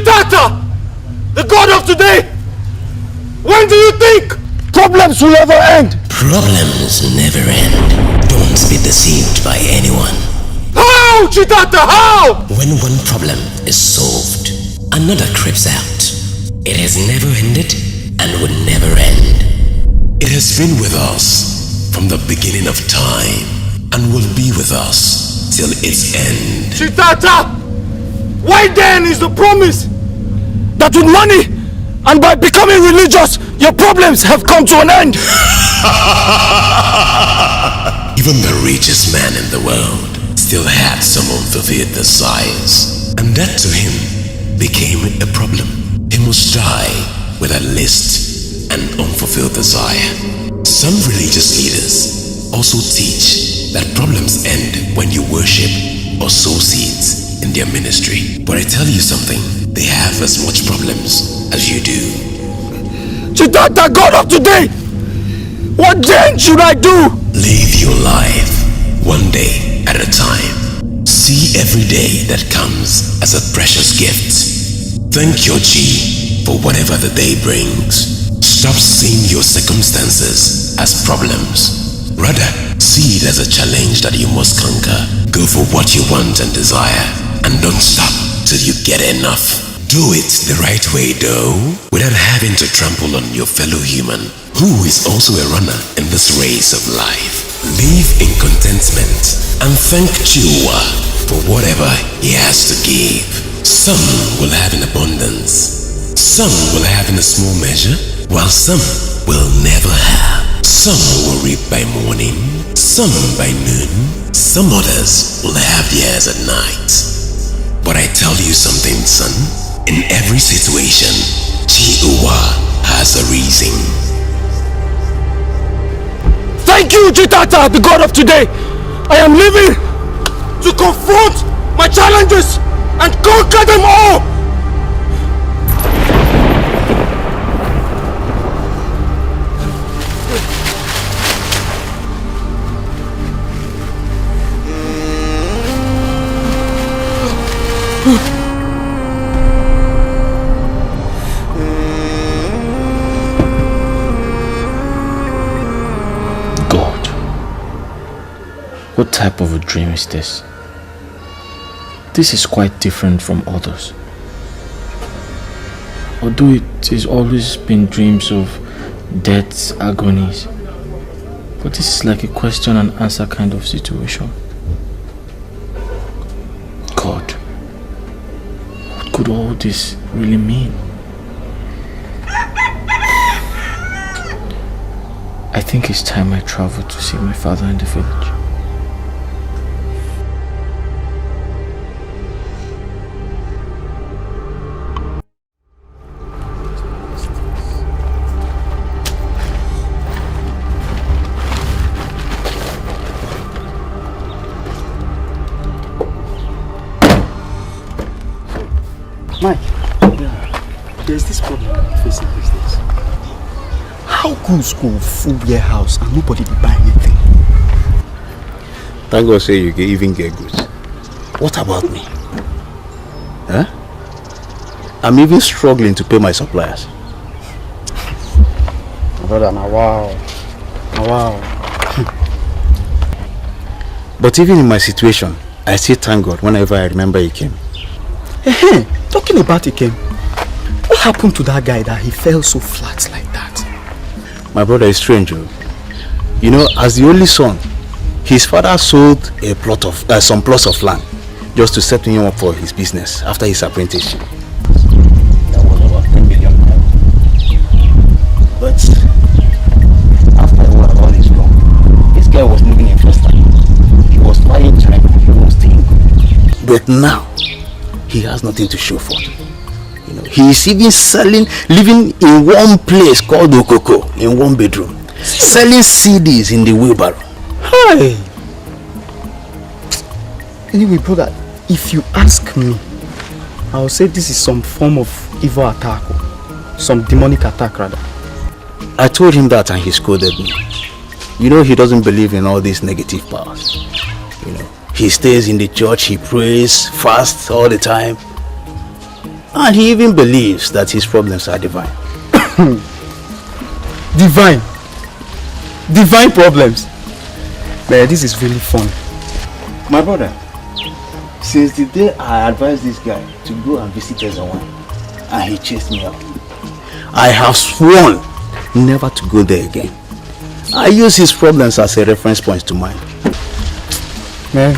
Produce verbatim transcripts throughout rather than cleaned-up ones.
Tata, the god of today, when do you think problems will ever end? Problems never end. Don't be deceived by anyone. How, Chitata? How? When one problem is solved, another creeps out. It has never ended and will never end. It has been with us from the beginning of time and will be with us till its end. Chitata! Why then is the promise that with money and by becoming religious, your problems have come to an end? Even the richest man in the world still had some unfulfilled desires, and that to him became a problem. He must die with at least an unfulfilled desire. Some religious leaders also teach that problems end when you worship or sow seeds in their ministry. But I tell you something, they have as much problems as you do. Chitata, god of today, what then should I do? Live your life one day at a time. See every day that comes as a precious gift. Thank your Chi for whatever the day brings. Stop seeing your circumstances as problems. Rather, see it as a challenge that you must conquer. Go for what you want and desire, and don't stop till you get enough. Do it the right way, though, without having to trample on your fellow human, who is also a runner in this race of life. Live in contentment and thank Chiwa for whatever he has to give. Some will have in abundance, some will have in a small measure, while some will never have. Some will reap by morning, some by noon, some others will have theirs at night. But I tell you something, son, in every situation, Jehovah has a reason. Thank you, Chitata, the god of today. I am living to confront my challenges and conquer them all. God, what type of a dream is this? This is quite different from others. Although it has always been dreams of death's agonies, but this is like a question and answer kind of situation. God, what could all this really mean? I think it's time I travel to see my father in the village. Mike, yeah, there's this problem I'm facing these days. How goods go full warehouse and nobody dey buy anything? Thank God say you can even get goods. What about me? Huh? I'm even struggling to pay my suppliers. My brother, now wow. Now wow. But even in my situation, I still thank God whenever I remember Ikem. Hey, talking about Ikem, what happened to that guy that he fell so flat like that? My brother is strange. Oh. You know, as the only son, his father sold a plot of uh, some plots of land just to set him up for his business after his apprenticeship. That was about ten million naira. But after a while, all is gone. This guy was living in first time. He was buying time. He was staying good. But now, he has nothing to show for it. You know, he is even selling, living in one place called Okoko, in one bedroom, selling C Ds in the wheelbarrow. Hey! Anyway, brother, if you ask me, I will say this is some form of evil attack, oh. Some demonic attack, rather. I told him that and he scolded me. You know, he doesn't believe in all these negative powers. You know, he stays in the church, he prays, fasts all the time. And he even believes that his problems are divine. Divine? Divine problems? Man, this is really fun. My brother, since the day I advised this guy to go and visit Ezawan, and he chased me out, I have sworn never to go there again. I use his problems as a reference point to mine. Man,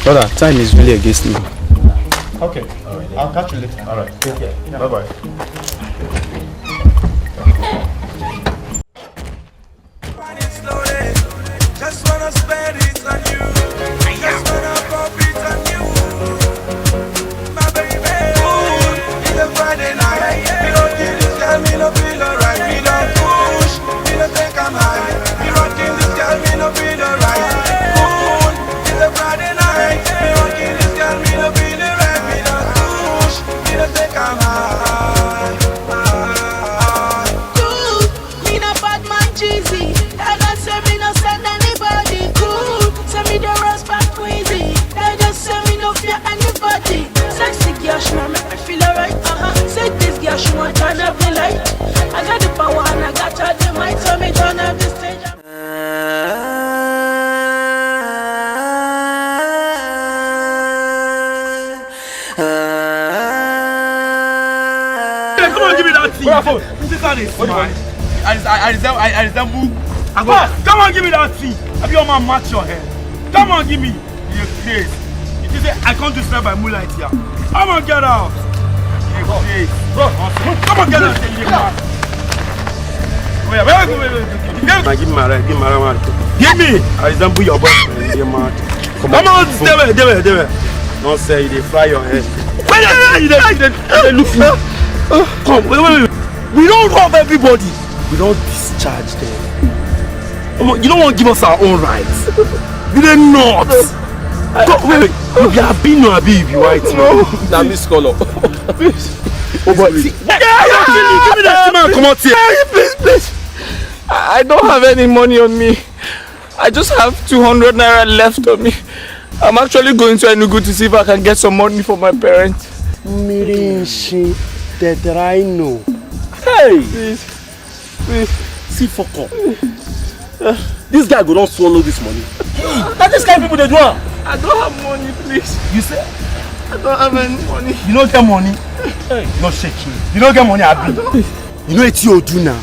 brother, time is really against me. Okay, I'll catch you later. All right, take care. Bye bye. Just wanna spend it on you. Just wanna pop it on you. My baby, ooh, it's a Friday night. You don't give this girl, me no feel alright. We don't push, we don't take a mind. You don't give this girl, me no feel alright. Ooh, it's a Friday night. You don't give this girl, me no feel alright. We don't push, we don't take a mind. Cool, me no bad man cheesy. Tell them say me no send anybody. Cool, say me the rest back crazy. They just say me no fear anybody. Sexy girl, she want make me feel alright. Uh-huh. Say this girl, she want turn up the light. I got the power and I got all the might, so me turn up the stage. Hey, come on, give me that thing. What happened? This one is mine. I, I, I resemble, I, I resemble. I go, come on, give me that thing. Have you all my match your head? Come on, give me. You craze. You think say I can't do Sell by Moonlight here? Come on, get out. You craze. Bro, come on, get out. You mad. Wait, wait, wait, wait, wait. Give me. Give me my right, give me my right one. Give me. I resemble your boyfriend. You mad. Come on, stay there, stay there, stay there. Don't say you dey fry your head. Wait, wait, wait, wait, wait, wait, look. Come, wait, wait, wait. We don't rob everybody. We don't discharge them. Omo, you don't want to give us our own rights. You dey not. Go, wait, wait. You be albino, abi you be white man? Na miss color. Oh boy, see. Yeah, yeah, give me that man, come out here. Please, please. I I don't have any money on me. I just have two hundred naira left on me. I'm actually going to Enugu to see if I can get some money for my parents. Mirinshi Tetraino. Hey! Please. Please. See, fuck up. This guy go don swallow this money. Na this kind people dey do am. I don't have money, please. You say? I don't have any money. You no get money? Hey, no shake you. You no get money, abi? You know wetin you do now?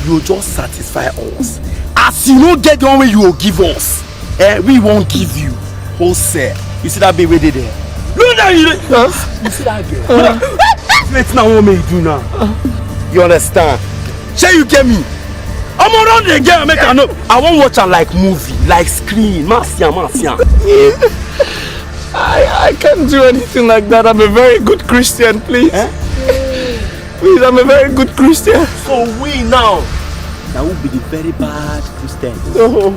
You just satisfy us. As you no get the one wey you go give us, eh, we wan give you wholesale. You see that babe wey dey there? Look at you. Huh? You see that girl? Wetin I wan make you do now? You understand? Shey you get me? Omo, run the girl, make I know. I wan watch her like movie, like screen. Ma see am, ma see am. I, I can't do anything like that. I'm a very good Christian, please. Eh? Please, I'm a very good Christian. So we now, now we be the very bad Christian. No.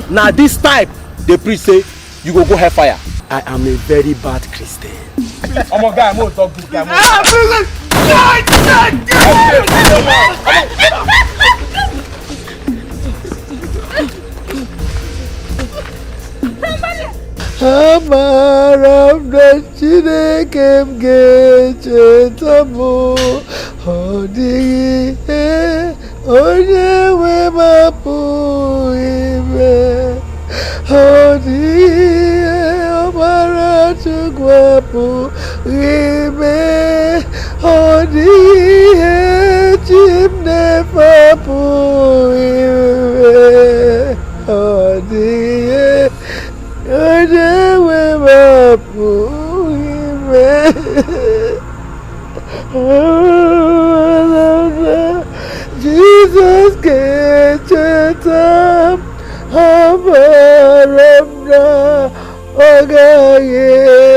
Now this type, they preach say you go go hellfire. I am a very bad Christian. Omo guy, mo talk this guy. Mo. Ah, please, please. Amara m na Chineke m ga-echeta m, ọ dịghị ihe onye nwe m apụghị ime, ọ dịghị ihe ọbara Chukwu apụghị ime, ọ dịghị ihe chi m na-efe apụghị ime, ọ dịghị ihe onye nwe m apụghị ime. Jizọs ga-echeta m, amara m na ọ gaghị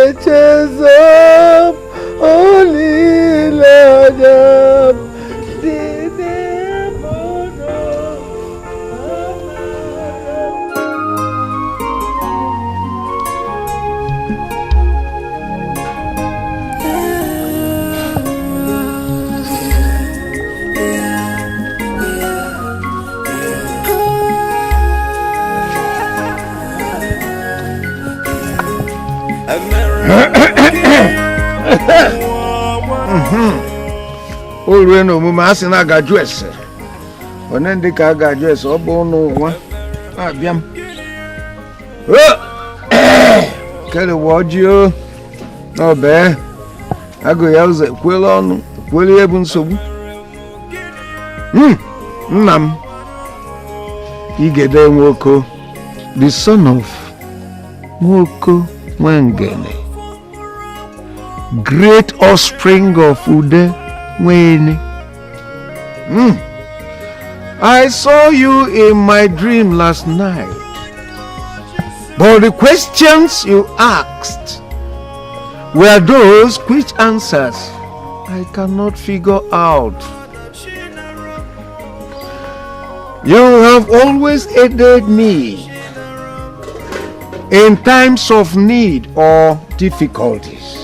echezọ m, olileanya m dị n'ebe unu nọ. O rue na omume, a sị na a ga-ajụ ese. Onye ndị ka a ga-ajụ ese? Ọ bụ ụnụ nwa. Abịa m. O! Kere ụwa ọjị o. Ọ bee. Agụ ya ụzọ ekwuela ọnụ, ekwuela ihe bụ nsogbu. Hmm, nna m, Igede Nwoko, the son of Nwoko Nwangene, great offspring of Ude Nwene. Hmm. I saw you in my dream last night, but the questions you asked were those which answers I cannot figure out. You have always aided me in times of need or difficulties.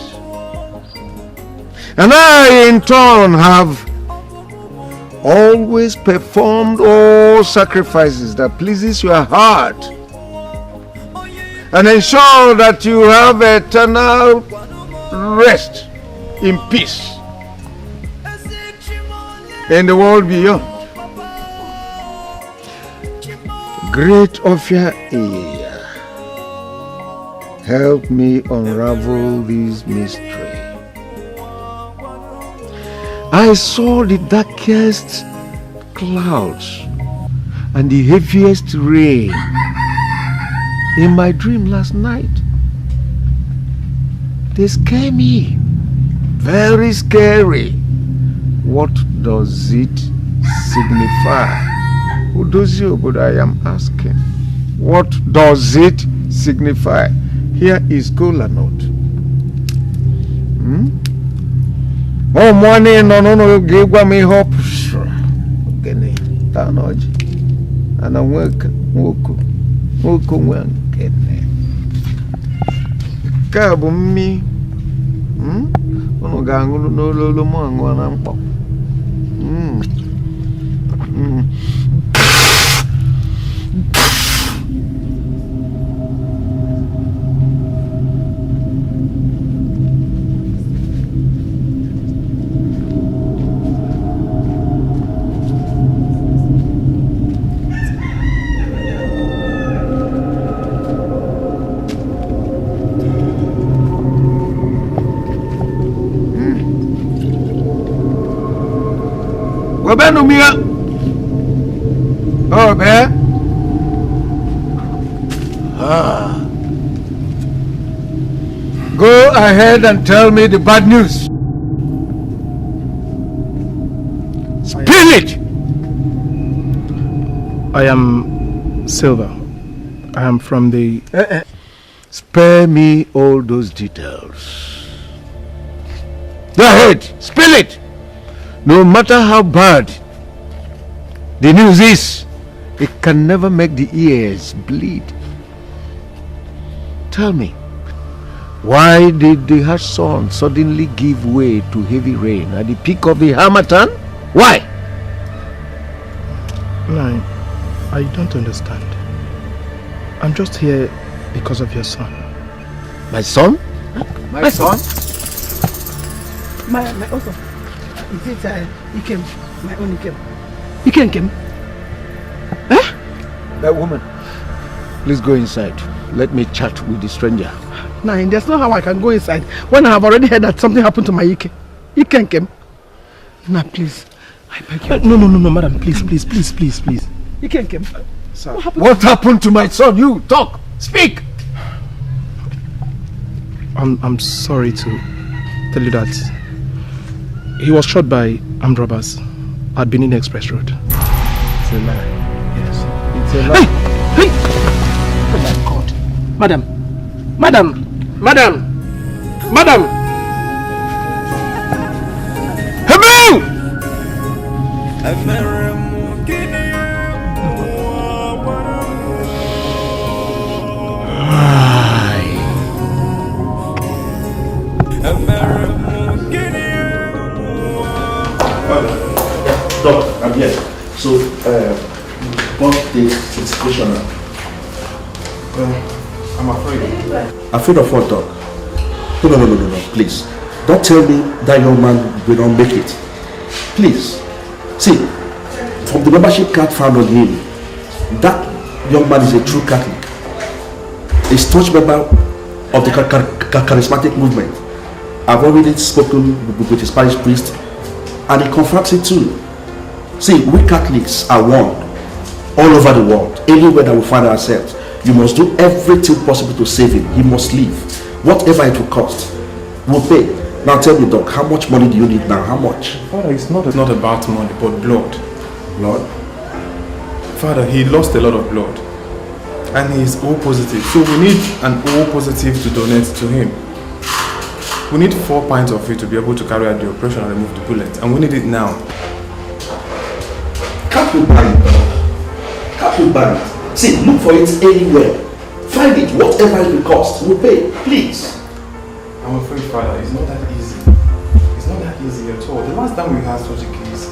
And I, in turn, have always performed all sacrifices that pleases your heart and ensure that you have eternal rest in peace in the world beyond. Great Ofia Iya, help me unravel this mystery. I saw the darkest clouds and the heaviest rain in my dream last night. They scare me. Very scary. What does it signify? Odozi obodo, I am asking. What does it signify? Here is kola nut. Hmm? Ụmụ nwanne nọ n'ụlọ ga-egwa m ihe ọ pụtara. Gịnị? Taa na ọjị. Ana nwoke, nwoke, nwoke nwe nkene. Nke a bụ mmi. Hmm? Unu ga-aṅụrụ n'ololo, mụ aṅụọ na mkpọ. Hmm. Hmm. Wabenu mia. Oh, be. Ah. Go ahead and tell me the bad news. Spill it! I am Silver. I am from the... Eh, eh. Spare me all those details. Go ahead, spill it. No matter how bad the news is, it can never make the ears bleed. Tell me, why did the hot sun suddenly give way to heavy rain at the peak of the harmattan? Why? No, I don't understand. I'm just here because of your son. My son? My son? My, my own son. Is it, uh, Ikem? My own Ikem. Ikem, Ikem. Eh? That woman, please go inside. Let me chat with the stranger. Nah, there's no how I can go inside when I have already heard that something happened to my Ike. Ikem, Ikem. Nah, please. I beg you. Uh, no, no, no, no, madam. Please, please, please, please, please. Ikem, Ikem. Sir. What happened? What happened to my son? You talk. Speak. I'm, I'm sorry to tell you that he was shot by armed robbers at Benin Express Road. It's a lie. Yes. It's a lie. Hey! Hey! Oh my God. Madam. Madam. Madam. Madam. Help me! Doc, I'm here. So, uh, what's the situation now? Uh, I'm afraid. Afraid of what, Doc? No, no, no, no, no, no, please. Don't tell me that young man will not make it. Please. See, from the membership card found on him, that young man is a true Catholic, a staunch member of the cha- cha- cha- charismatic movement. I've already spoken with his parish priest, and he confirms it too. See, we Catholics are one all over the world. Anywhere that we find ourselves, you must do everything possible to save him. He must live, whatever it will cost. We'll pay. Now tell me, Doc, how much money do you need now? How much? Father, it's not, not about money, but blood. Lord, Father, he lost a lot of blood. And he is O positive. So we need an O positive to donate to him. We need four pints of it to be able to carry out the operation and remove the bullet. And we need it now. Can't we buy it? Can't we buy it? See, look for it anywhere. Find it, whatever it will cost. We'll pay, please. I'm afraid, Father, it's not that easy. It's not that easy at all. The last time we had such a case,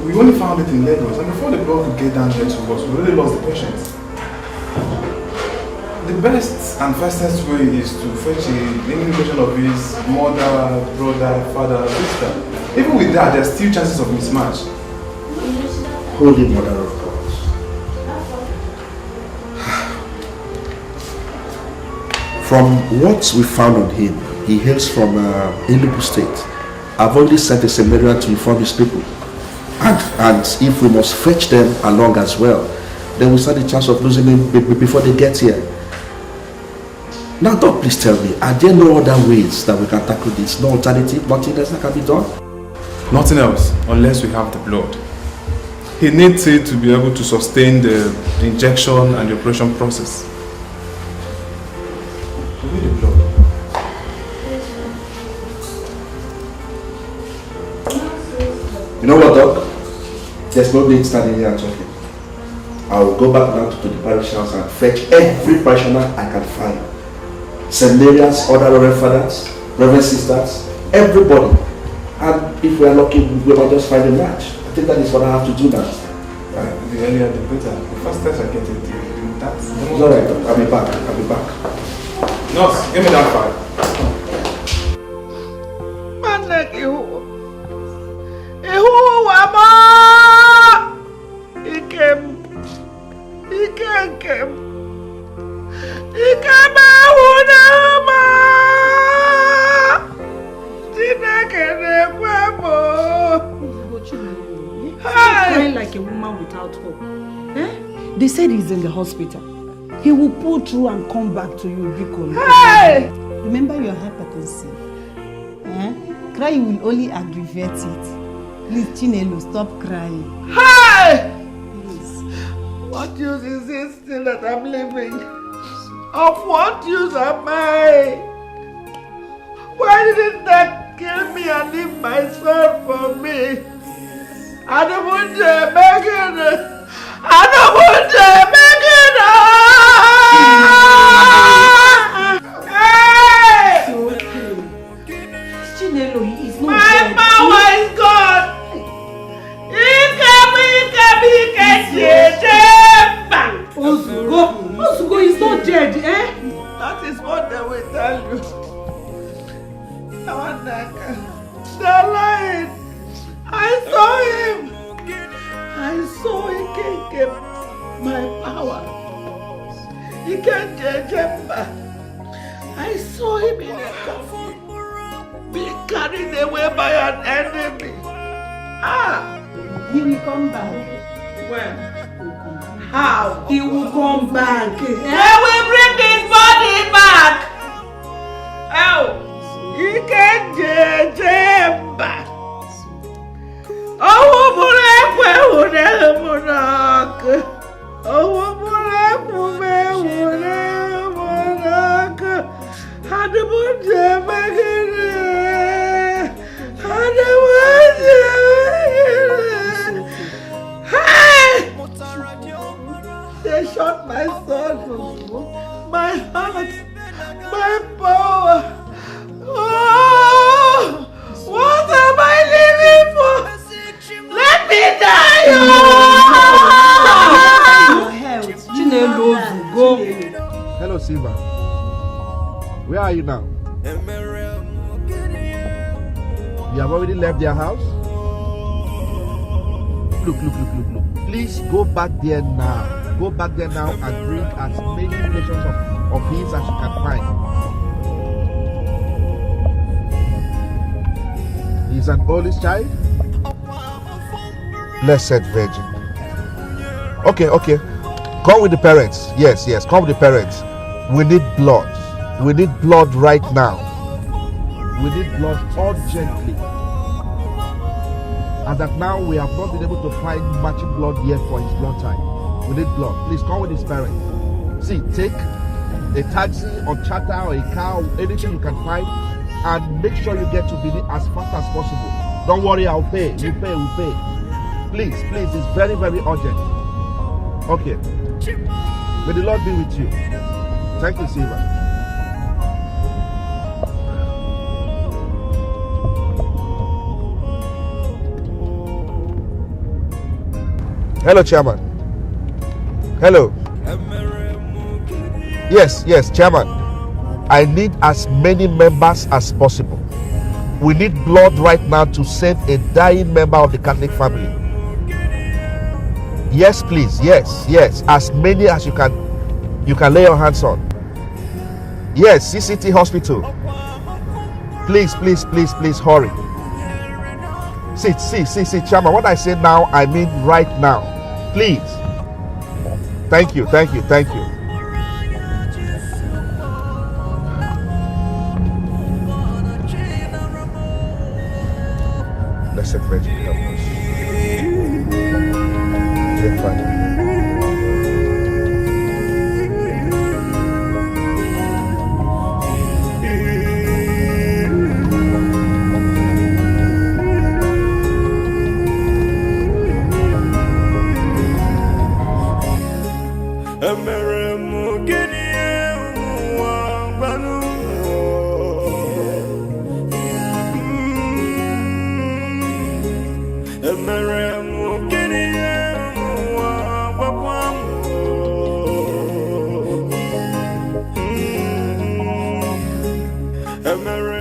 we only found it in Lagos, and before the blood could get down here to us, we already lost the patient. The best and fastest way is to fetch a, any indication of his mother, brother, father, sister. Even with that, there's still chances of mismatch. Holy Mother of God. From what we found on him, he hails from uh, Enugu State. I've already sent a seminarian to inform his people. And, and if we must fetch them along as well, then we stand the chance of losing him be- be- before they get here. Now, Doc, please tell me, are there no other ways that we can tackle this? No alternative, nothing else that can be done? Nothing else, unless we have the blood. He needs it to be able to sustain the injection and the operation process. We need the blood. You know what, Doc? There's no need standing here and talking. I will go back now to the parish house and fetch every parishioner I can find. Seminarians, other Reverend Fathers, Reverend Sisters, everybody. And if we are lucky, we might just find a match. I think that is what I have to do now. Uh, the earlier the better. The fastest I get it, the, the, that's It's all right, Doc. I'll be back. I'll be back. Nurse, give me that file. Nwanne gị hụ ihu ụwa m, ike m, ike nke m, ike m ewu na m. Chineke na-ekwe m. Stop crying like a woman without hope. Eh? They said he's in the hospital. He will pull through and come back to you, Biko. Hey! Remember, you're hypertensive. Eh? Crying will only aggravate it. Please, Chinelo, stop crying. Hey! Please. What use is this thing that I'm living? Of what use am I? Why didn't that kill me and leave my son for me? I don't want to make it. I don't want to make it. Ah! Hey! Chinelo, he is not My dead. Power is gone. Ike m, ike m, ike ji eje mba. Ozugo, Ozugo is not dead, eh? That is what they will tell you. Awanaka. They're lying. I saw him. I saw Ike, Ike, my power. Ike ji eje mba. I saw him in a coffin, being carried away by an enemy. Ah! He will come back. When? How? He will come back. They will bring his body back. Oh, Ike ji eje mba. Ọnwụ bụrụ ekwe, hụrụ m n'ọkụ. Ọnwụ bụrụ ekwu m, hụrụ m n'ọkụ. Adịbụja emegide. Adịbụja emegide. Hey! They shot my son, my heart, my power. Oh, what am I living for? Let me die! Oh! Your health. Chinelo Ozugo. Hello, Silva. Where are you now? You have already left their house? Look, look, look, look, look. Please go back there now. Go back there now and bring as many relations of, of his as you can find. He's an only child. Blessed Virgin. Okay, okay. Come with the parents. Yes, yes. Come with the parents. We need blood. We need blood right now. We need blood urgently. As at now, we have not been able to find matching blood yet for his blood type. We need blood. Please come with his parents. See, take a taxi or charter or a car, anything you can find, and make sure you get to Benin as fast as possible. Don't worry, I'll pay. You pay, we pay. Please, please, it's very, very urgent. Okay. May the Lord be with you. Thank you, Silva. Hello, Chairman. Hello. Yes, yes, Chairman. I need as many members as possible. We need blood right now to save a dying member of the Catholic family. Yes, please. Yes, yes. As many as you can, you can lay your hands on. Yes, C C T hospital. Please, please, please, please hurry. See, see, see, see, Chairman. What I say now, I mean right now. Please. Thank you, thank you, thank you. Blessed Virgin, help us. Dear Father.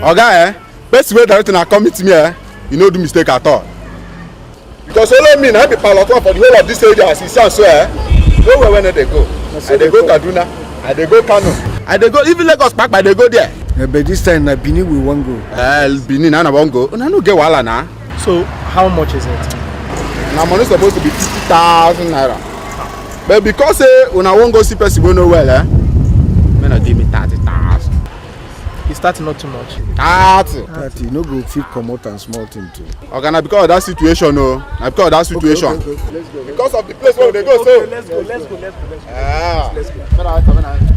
Oga, eh? Person wey direct una come meet me, eh? You no do mistake at all. Because only me na be pilot one for the whole of this area, as e sound so, eh? No where wey no dey go. I dey go Kaduna, I dey go Kano, I dey go even Lagos, Papa, I dey go there. Eh, but this time na Benin we wan go. Eh, Benin na una wan go. Una no get wahala na. So how much is it? Na money supposed to be fifty thousand naira. But because say una wan go see person wey no well, eh? Make una give me thirty thousand. Is that not too much? Thirty. Thirty, no go fit comot and small thing too. Oga, na because of that situation o. Na because of that situation. Okay, okay, okay. Because of the place wey we dey go so. Let's go, let's go, let's go, let's go. Ah. Let's go. Make una wait, make una wait.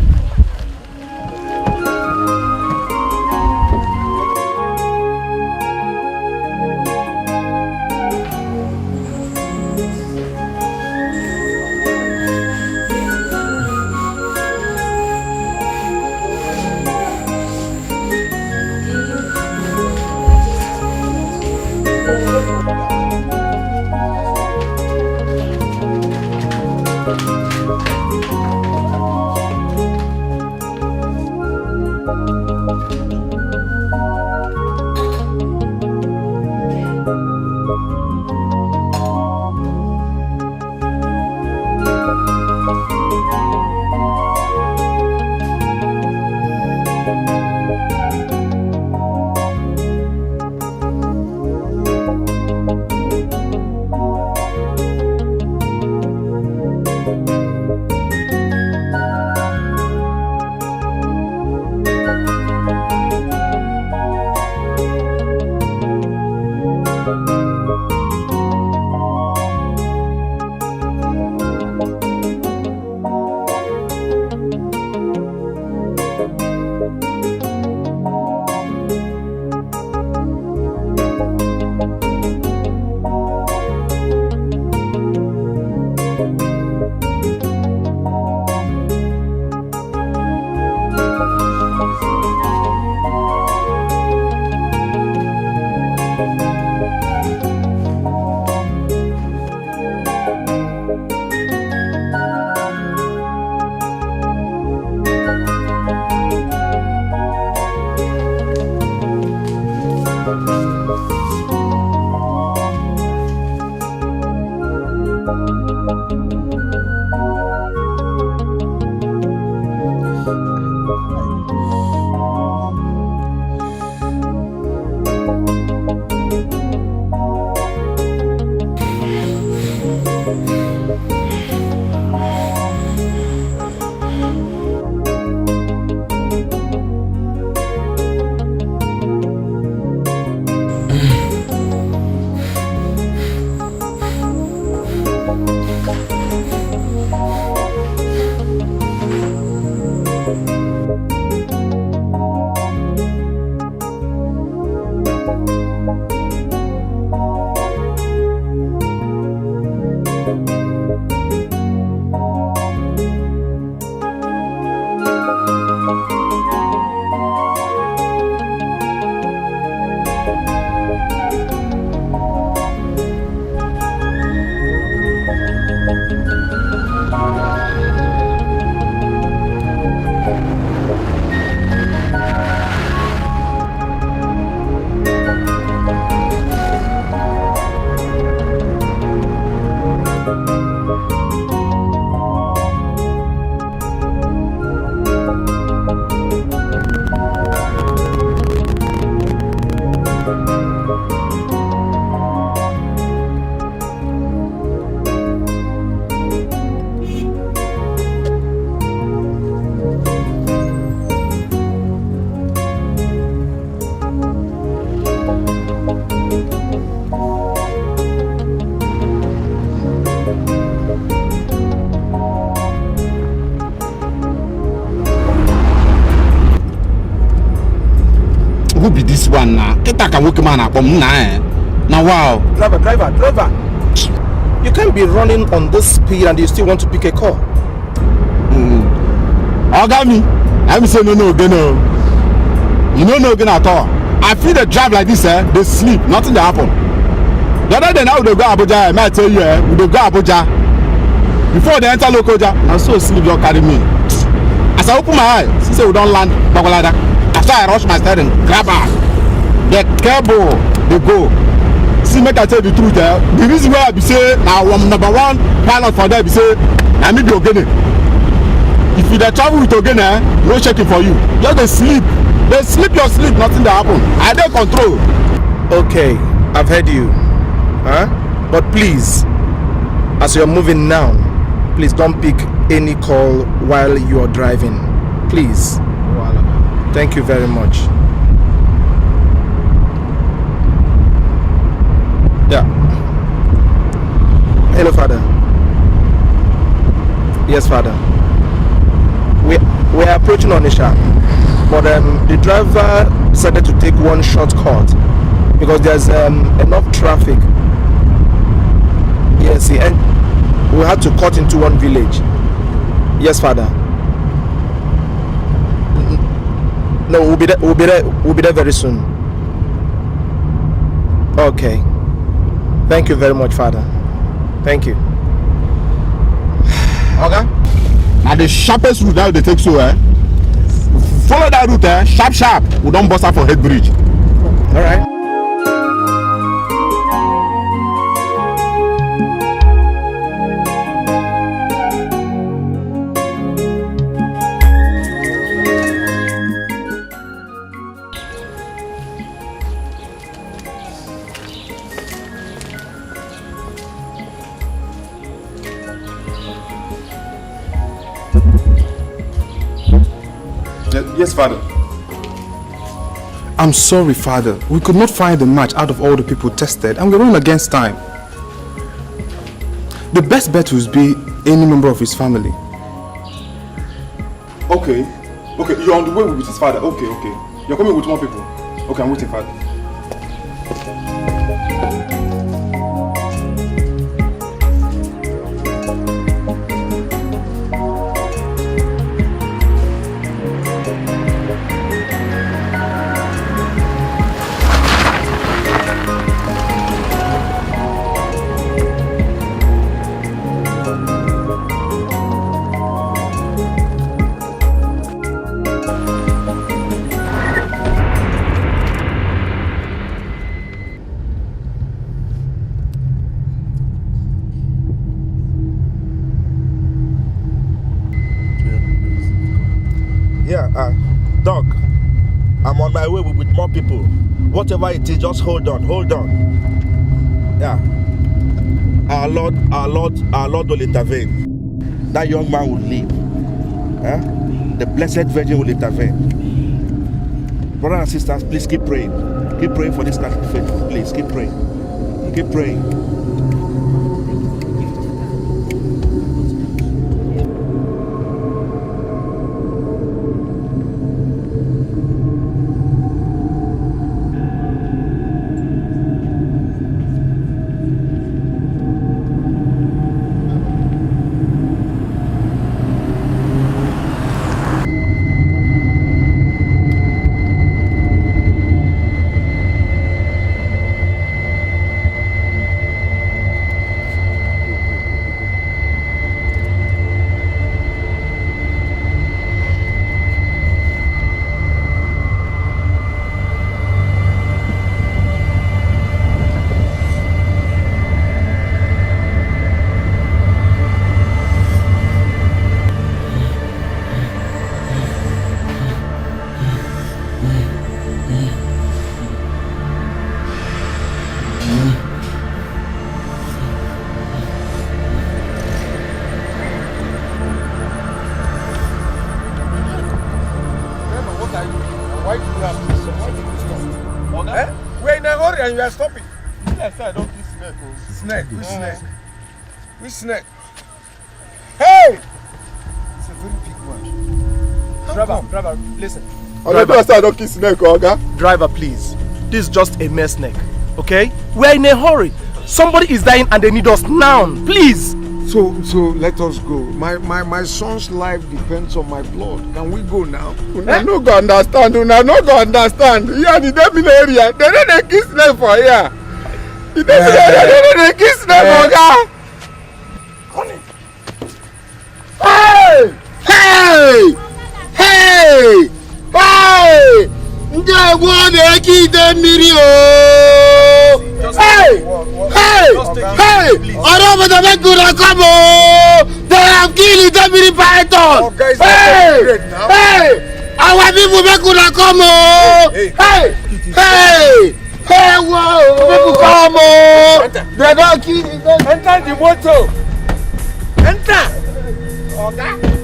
Who be this one now? Kịta ka nwoke man akpọ m na eh. Na wow. Driver, driver, driver. You can't be running on this speed and you still want to pick a call. Mm. Oga me, I be say no no again no. You no know again at all. I feel the drive like this eh, they sleep, nothing dey happen. The other day now we dey go Abuja, eh, may I tell you eh, we dey go Abuja. Before they enter Lokoja, na so sleep don carry me. As I open my eye, see say we don land Gbagbalada. As I rush my steering, grab am. The cable dey go. See make I tell you the truth eh, the reason why I be say na one number one pilot for there be say na me be Ogene. If you dey travel with Ogene eh, no shaking for you. Just dey sleep, dey sleep your sleep, nothing dey happen. I dey control. Okay, I've heard you. Huh? But please, as you're moving now, please don't pick any call while you're driving. Please. Thank you very much. Yeah. Hello, Father. Yes, Father. We we are approaching Onisha, but um, the driver decided to take one shortcut because there's um, enough traffic. Yes, he en- we had to cut into one village. Yes, Father. N- No, we'll be there. We'll be there. We'll be there very soon. Okay. Thank you very much, Father. Thank you. Oga, na the sharpest route that they take so eh. Follow that route eh, sharp sharp. We don burst out for head bridge. All right. Ye- Yes, Father. I'm sorry, Father. We could not find the match out of all the people tested, and we run against time. The best bet would be any member of his family. Okay, okay, you're on the way with his father. Okay, okay. You're coming with more people. Okay, I'm waiting, Father. Yeah, uh, Doc, I'm on my way with, with more people. Whatever it is, just hold on, hold on. Yeah. Our Lord, our Lord, our Lord will intervene. That young man will live. Eh? The Blessed Virgin will intervene. Brothers and sisters, please keep praying. Keep praying for this Catholic faith. Please keep praying. Keep praying. Rema, what are you doing? Why do you have this? Why do you stop? Oga? Eh? We're in a hurry and you are stopping. Yes, I don't kiss snake. Oh. Snake, which snake? Which snake? Hey! It's a very big one. Driver, Driver, listen. Oga, driver, I don kiss neck, Oga. Driver, please. This is just a mess neck, okay? We're in a hurry. Somebody is dying and they need us now. Please. So, so let us go. My, my, my son's life depends on my blood. Can we go now? Una no go understand. Una no go understand. Here, the Demi area, they no dey kiss neck for here. The Demi area, they no dey kiss neck for here. Hey! Hey! Hey! Hey! Ndị egwu ọ na-eke ide mmiri o! Hey! Hey! Hey! Ọrụ obodo make una come o! They have killed ide mmiri python! Hey! Hey! Our people make una come o! Hey! Hey! Hey, whoa! People come o! They don kill me. Enter the motor. Enter. Oga.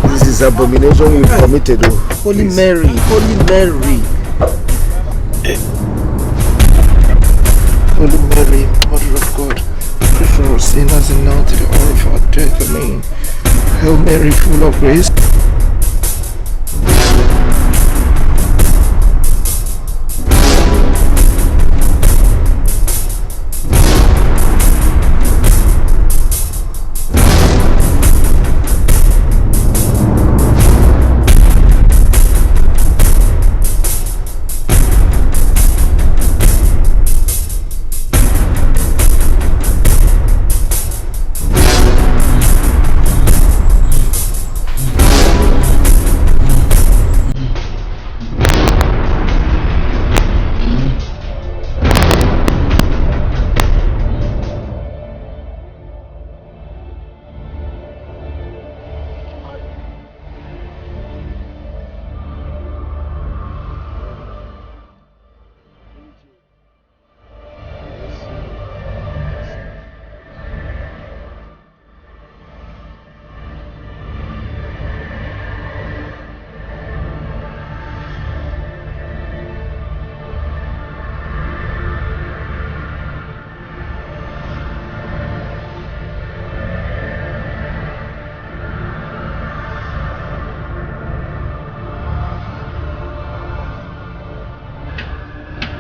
This is abomination you committed o. Holy Mary, Holy Mary. Holy Mary, Mother of God, pray for us sinners and now to the hour of our death. Amen. Hail Mary, full of grace.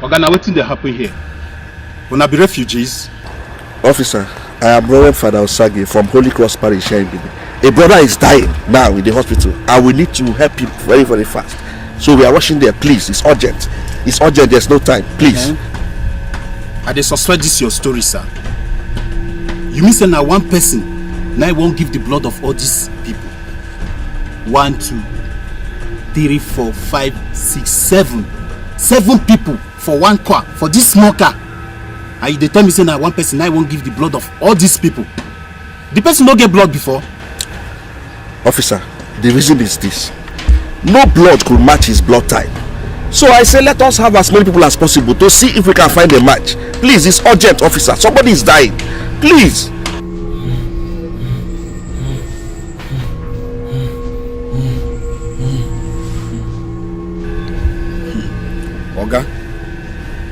Oga, na wetin dey happen here? Una be refugees? Officer, I am Reverend Father Osage from Holy Cross Parish here in Benin. A brother is dying now in the hospital, and we need to help him very, very fast. So we are rushing there, please. It's urgent. It's urgent. There's no time. Please. Eh? I dey suspect this your story, sir. You mean say na one person na I wan give the blood of all these people? One, two, three, four, five, six, seven. Seven people for one car, for this small car. And you dey tell me say na one person na I wan give the blood of all these people. The person no get blood before. Officer, the reason is this. No blood could match his blood type. So I say let us have as many people as possible to see if we can find a match. Please, it's urgent, officer. Somebody is dying. Please. Oga,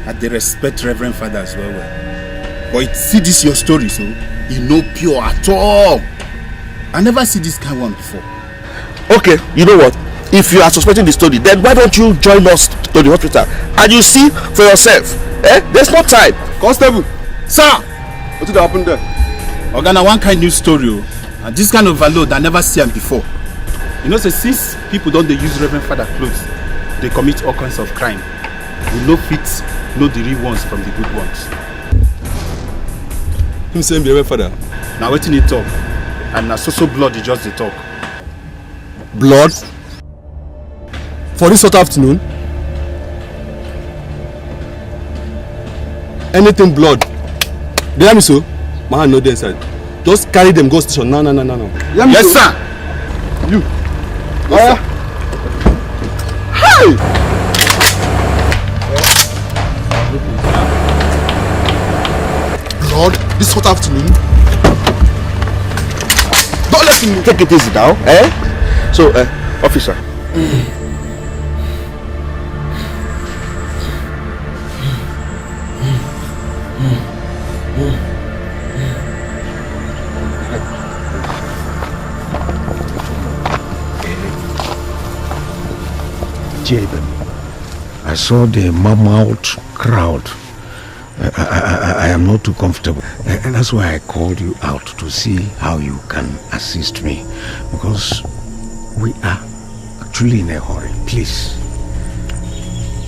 I dey respect Reverend Fathers well well. But see this your story so, e no pure at all. I never see this kind one before. Okay, you know what? If you are suspecting the story, then why don't you join us to the hospital and you see for yourself? Eh? There's no time. Constable, sir, what did happen there? Oga, na one kind new story o. And this kind of overload, I never see am before. You know say since people don dey use Reverend Father clothes, dey commit all kinds of crime. We no fit know the real ones from the good ones. Him say him be Reverend Father. Na wetin he talk, and na so so blood he just dey talk. Blood? For this hot afternoon? Anything blood? Dey hear me so? My hand no dey inside. Just carry them go station now, now, now, now, now. Hear me so? Yes, sir. You. Oya. Hey! Blood this hot afternoon? Don't let him move. Take it easy now, eh? So, uh, officer, Ichie Ibem, I saw the mammoth crowd. I, I, I, I am not too comfortable. And that's why I called you out to see how you can assist me. Because we are truly in a hurry. Please.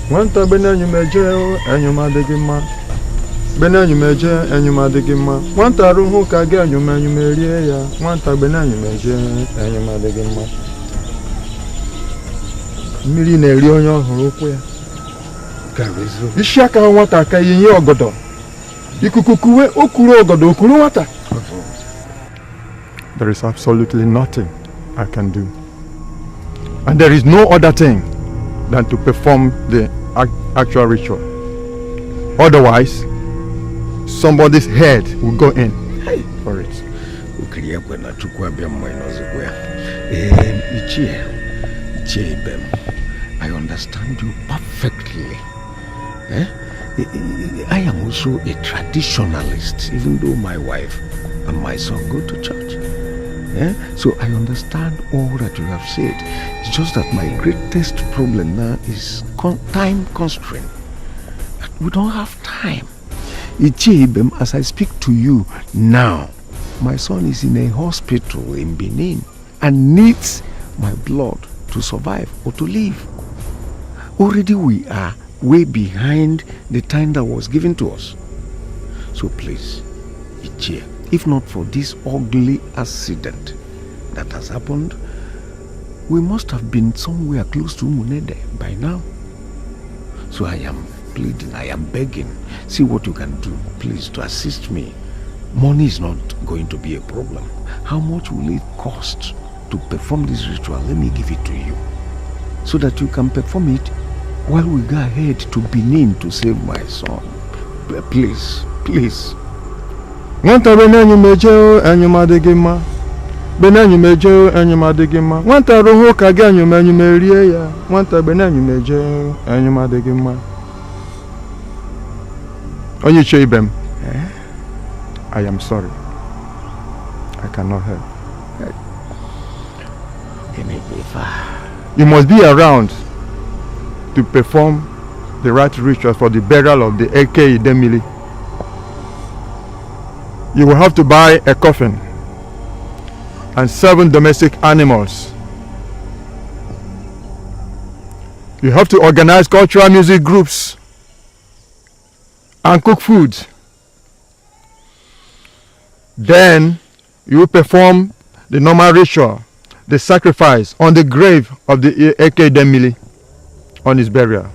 Nwata gbene enyumeje, enyuma adịghị mma. Gbene enyumeje, enyuma adịghị mma. Nwata rụhụ ka gị enyuma, enyuma erie ya. Nwata gbene enyumeje, enyuma adịghị mma. Mmiri na-eri onye ọ hụrụ ụkwụ ya. Isi aka nwata aka yi nye ọgọdọ. Ikuku kuwe, o kuru ọgọdọ, o kuru nwata. There is absolutely nothing I can do. And there is no other thing than to perform the ac- actual ritual. Otherwise, somebody's head will go in for it. Okiri ekwe na Chukwu abịa mma ịnọzikwa ya. Ee, Ichie, Ichie Ibem, I understand you perfectly. Eh? I, I, I am also a traditionalist, even though my wife and my son go to church. Eh? So I understand all that you have said. It's just that my greatest problem now is con- time constraint. We don't have time. Ichie Ibem, as I speak to you now, my son is in a hospital in Benin and needs my blood to survive or to live. Already we are way behind the time that was given to us. So please, Ichie, if not for this ugly accident that has happened, we must have been somewhere close to Umunede by now. So I am pleading, I am begging. See what you can do, please, to assist me. Money is not going to be a problem. How much will it cost to perform this ritual? Let me give it to you so that you can perform it while we go ahead to Benin to save my son. P- Please, please. Nwata gbene enyumeje, enyuma adịghị mma. Gbene enyumeje, enyuma adịghị mma. Nwata rụhụ ka gị enyuma, enyuma erie ya. Nwata gbene enyumeje, enyuma adịghị mma. Onye Ichie Ibem, I am sorry. I cannot help. You must be around to perform the right rituals for the burial of the Eke Idemili. You will have to buy a coffin and seven domestic animals. You have to organize cultural music groups and cook food. Then you perform the normal ritual, the sacrifice on the grave of the Eke Idemili on his burial.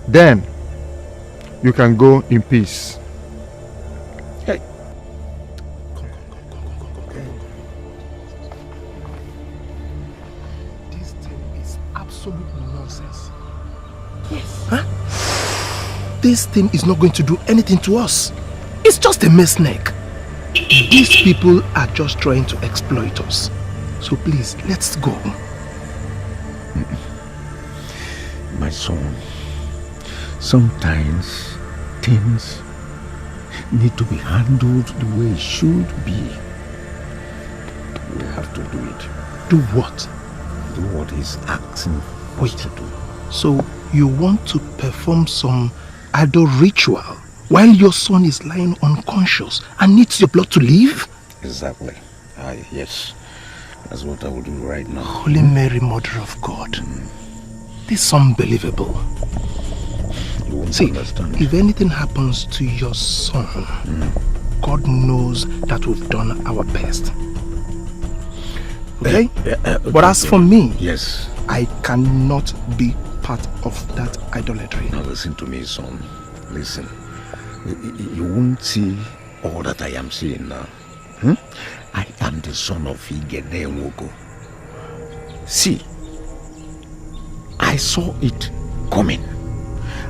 Then you can go in peace. Hey. This thing is absolute nonsense. Yes. Huh? This thing is not going to do anything to us. It's just a mere snake. These people are just trying to exploit us. So please, let's go. My son, sometimes things need to be handled the way it should be. We have to do it. Do what? Do what he's asking us to do. So you want to perform some idol ritual while your son is lying unconscious and needs your blood to live? Exactly. Ah, yes. That's what I will do right now. Holy Mary, Mother of God. This is unbelievable. You won't See, understand. If anything happens to your son, God knows that we've done our best. Okay? Uh, uh, But as for me, Yes. I cannot be part of that idolatry. Now listen to me, son. Listen. Y- y- You won't see all that I am seeing now. Hmm? I am the son of Igene Nwoko. See, I saw it coming.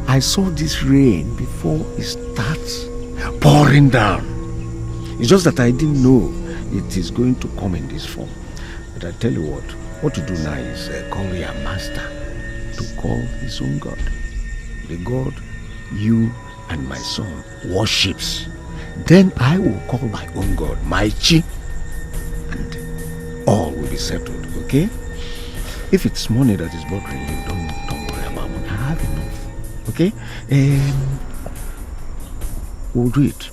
I saw this rain before it starts pouring down. It's just that I didn't know it is going to come in this form. But I tell you what, what to do now is uh, call your master to call his own God. The God you and my son worships. Then I will call my own God, my chi, and all will be settled, okay? If it's money that is bothering you, don't, don't Have enough. Okay? Um, we'll do it.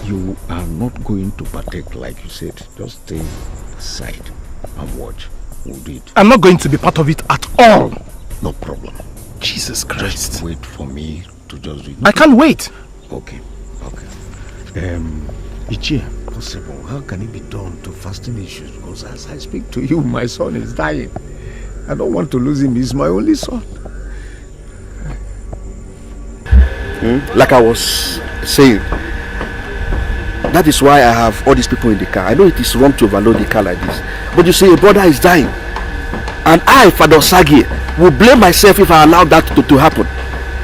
You are not going to partake, like you said. Just stay aside and watch. We'll do it. I'm not going to be part of it at all. No problem. Jesus Christ. Just wait for me to just do it. I can't wait. Okay, okay. Um, Ichie, possible. How can it be done to fasting issues? Because as I speak to you, my son is dying. I don't want to lose him. He's my only son. Hmm? Like I was saying, that is why I have all these people in the car. I know it is wrong to overload the car like this. But you see, a brother is dying. And I, Father Osagi, will blame myself if I allow that to, to happen.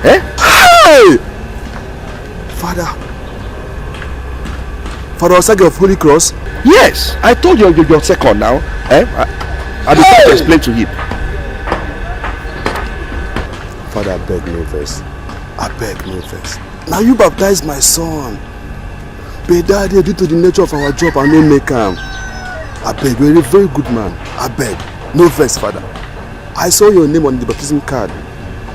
Eh? Hey! Father. Father Osagi of Holy Cross? Yes, I told you, you your second now. Eh? I, I be trying to explain to him. Father, I beg no verse. I beg no verse. Now you baptize my son. But that day, due to the nature of our job, I no make am. I beg, you're a very good man. I beg, no verse, Father. I saw your name on the baptism card.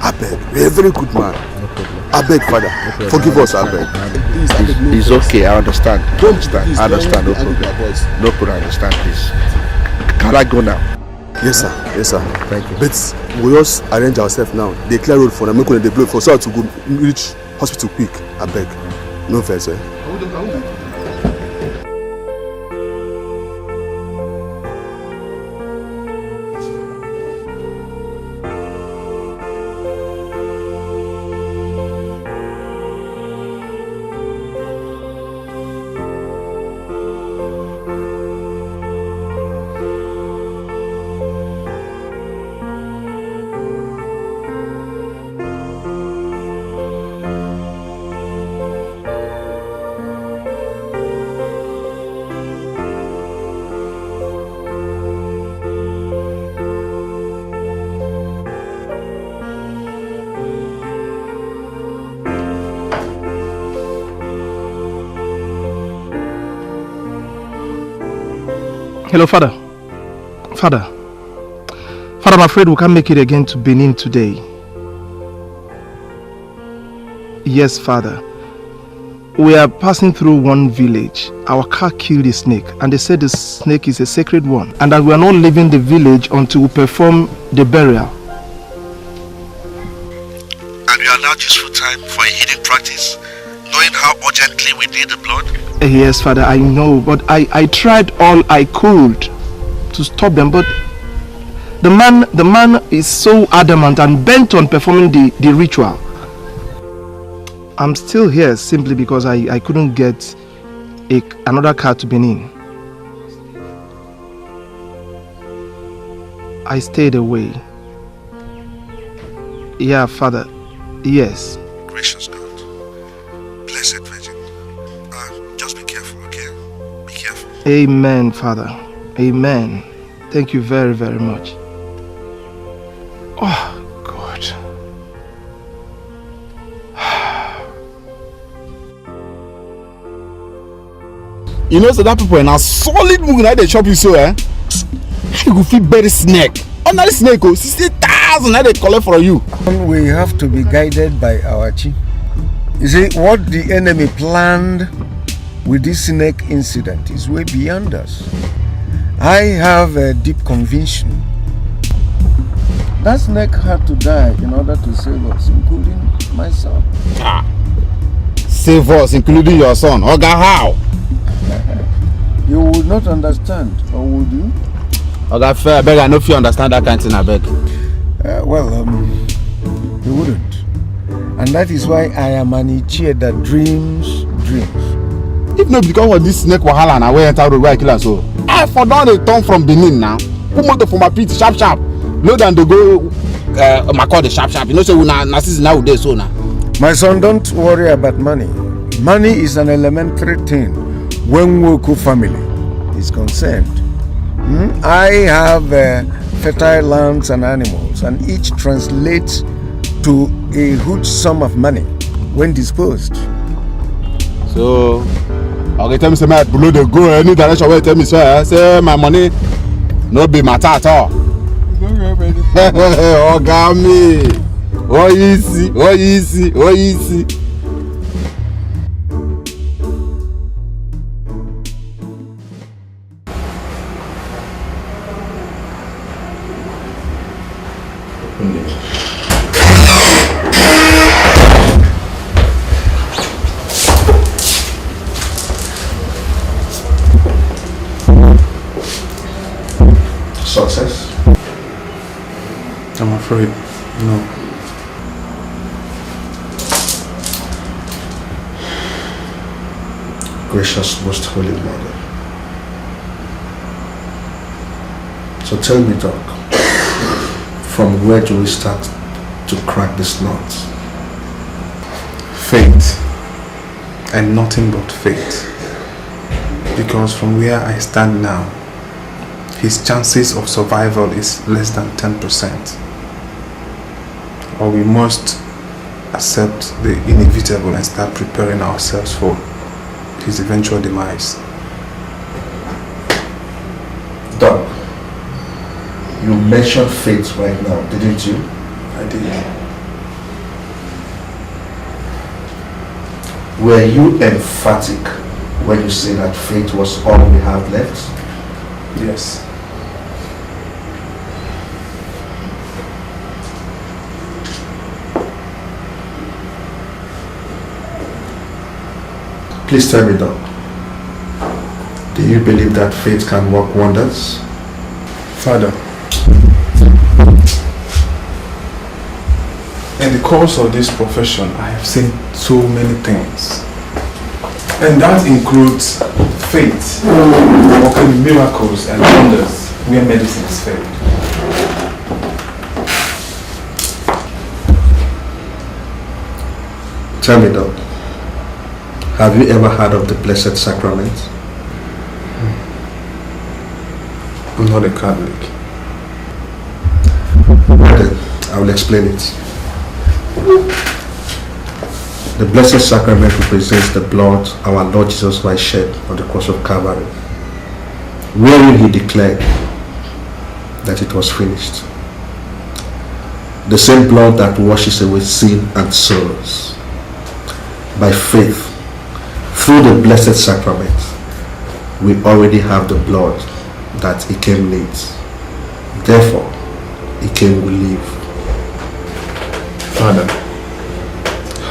I beg, you're a very good man. No problem. I beg, Father, no problem. Forgive us, I beg. Please, I beg, no verse. It's okay, I understand. I understand. I understand, no problem. No problem, I understand, please. Can I go now? Yes, sir. Yes, sir. Thank you. But we just arrange ourselves now. They clear road for now. Make we dey blow for so to go reach hospital quick. I beg. No verse, eh? Hello, Father. Father. Father, I'm afraid we can't make it again to Benin today. Yes, Father. We are passing through one village. Our car killed a snake, and they said the snake is a sacred one, and that we are not leaving the village until we perform the burial. And we allowed useful time for a healing practice, knowing how urgently we need the blood? Eh, yes, Father, I know, but I, I tried all I could to stop them, but the man, the man is so adamant and bent on performing the, the ritual. I'm still here simply because I, I couldn't get a, another car to Benin. I stayed away. Yeah, Father. Yes. Gracious God, Blessed Virgin, uh, just be careful, okay? Be careful. Amen, Father. Amen. Thank you very, very much. Oh, God. You know, so that people na solid mugu na dey chop you so, eh? How you go fit bury snake? Ordinary snake, oh, sixty thousand na dey collect from you. We have to be guided by our chief. You see, what the enemy planned with this snake incident is way beyond us. I have a deep conviction that snake had to die in order to save us, including myself. Ah, save us, including your son. Oga, how? You would not understand, or would you? Oga, fair, I beg, I no fit understand that kind thing, I beg. Uh, well, um, you wouldn't. And that is why I am an Ichie that dreams dreams. If not because of this snake wahala na wey enter road wey I kill am so, I for don dey turn from Benin now. Put motor for my pit sharp sharp. Load am dey go uh, Makurdi sharp sharp. You know say we na, na season now we dey so now. My son, don't worry about money. Money is an elementary thing when Nwoku family is concerned. Hmm? I have uh, fertile lands and animals, and each translates to a huge sum of money when disposed. So, okay, tell me say my blow dey go any direction wey tell me so, eh? Say my money no be matter at all. Oga me. Oyisi, oyisi, oyisi. Success? I'm afraid, no. Gracious Most Holy Mother. So tell me, Doc, from where do we start to crack this nut? Faith, and nothing but faith. Because from where I stand now, his chances of survival is less than ten percent. Or we must accept the inevitable and start preparing ourselves for his eventual demise. Doc, you mentioned faith right now, didn't you? I did. Were you emphatic when you say that faith was all we have left? Yes. Please tell me, Doc, do you believe that faith can work wonders? Father, in the course of this profession, I have seen so many things. And that includes faith, working miracles and wonders where medicines fail. Tell me, Doc, have you ever heard of the Blessed Sacrament? I'm not a Catholic. Well then, I will explain it. The Blessed Sacrament represents the blood our Lord Jesus Christ shed on the cross of Calvary, wherein he declared that it was finished. The same blood that washes away sin and sorrows. By faith, through the Blessed Sacrament, we already have the blood that he came needs. Therefore, he came will live. Father,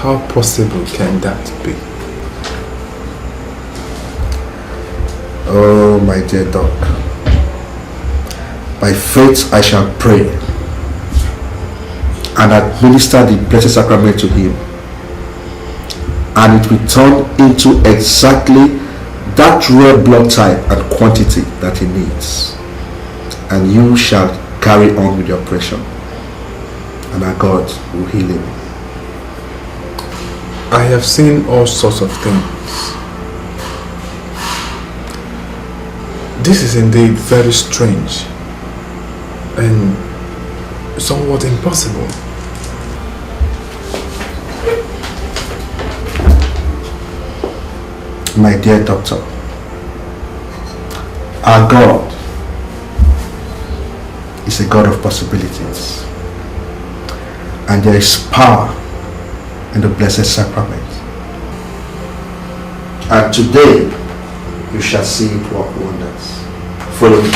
how possible can that be? Oh, my dear Doc, by faith I shall pray and administer the Blessed Sacrament to him, and it will turn into exactly that rare blood type and quantity that he needs, and you shall carry on with your operation, and our God will heal him. I have seen all sorts of things. This is indeed very strange and somewhat impossible. My dear doctor, our God is a God of possibilities, and there is power in the Blessed Sacrament. And today, you shall see it work wonders. Follow me.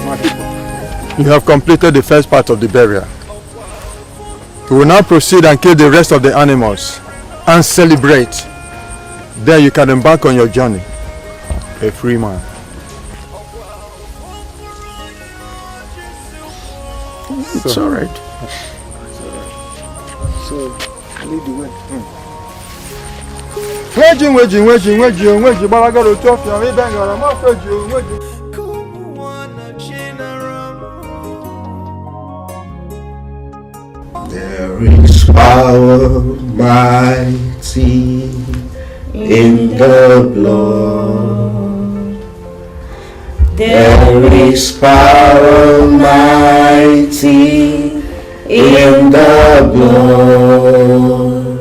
My people, you have completed the first part of the burial. We will now proceed and kill the rest of the animals and celebrate. Then you can embark on your journey, a free man. It's all right. So, lead the way. Nweji, nweji, nweji, nweji, nweji, gbalaga otu ọfịa, ị bịa gara ma ọfọ ji, nweji. There is power mighty in the blood. There is power mighty in the blood.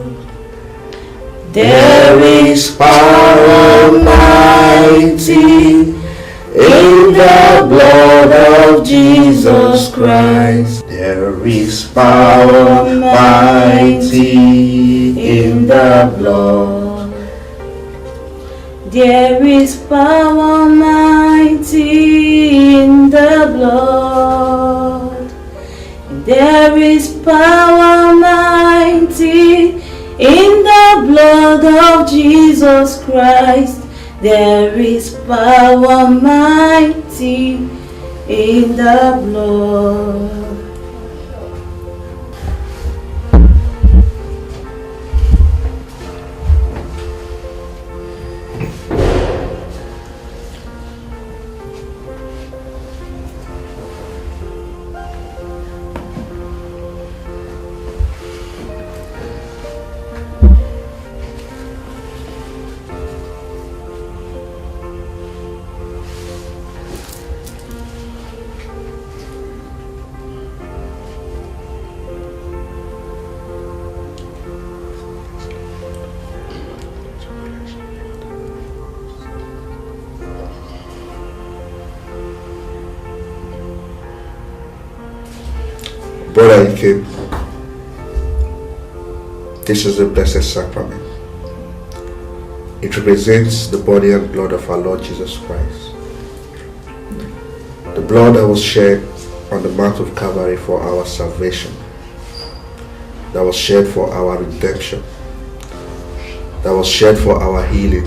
There is power mighty in the blood of Jesus Christ. There is power mighty in the blood. There is power mighty in the blood. There is power mighty in the blood of Jesus Christ. There is power mighty in the blood. Brother Ike, this is a blessed sacrament. It represents the body and blood of our Lord Jesus Christ. The blood that was shed on the Mount of Calvary for our salvation, that was shed for our redemption, that was shed for our healing.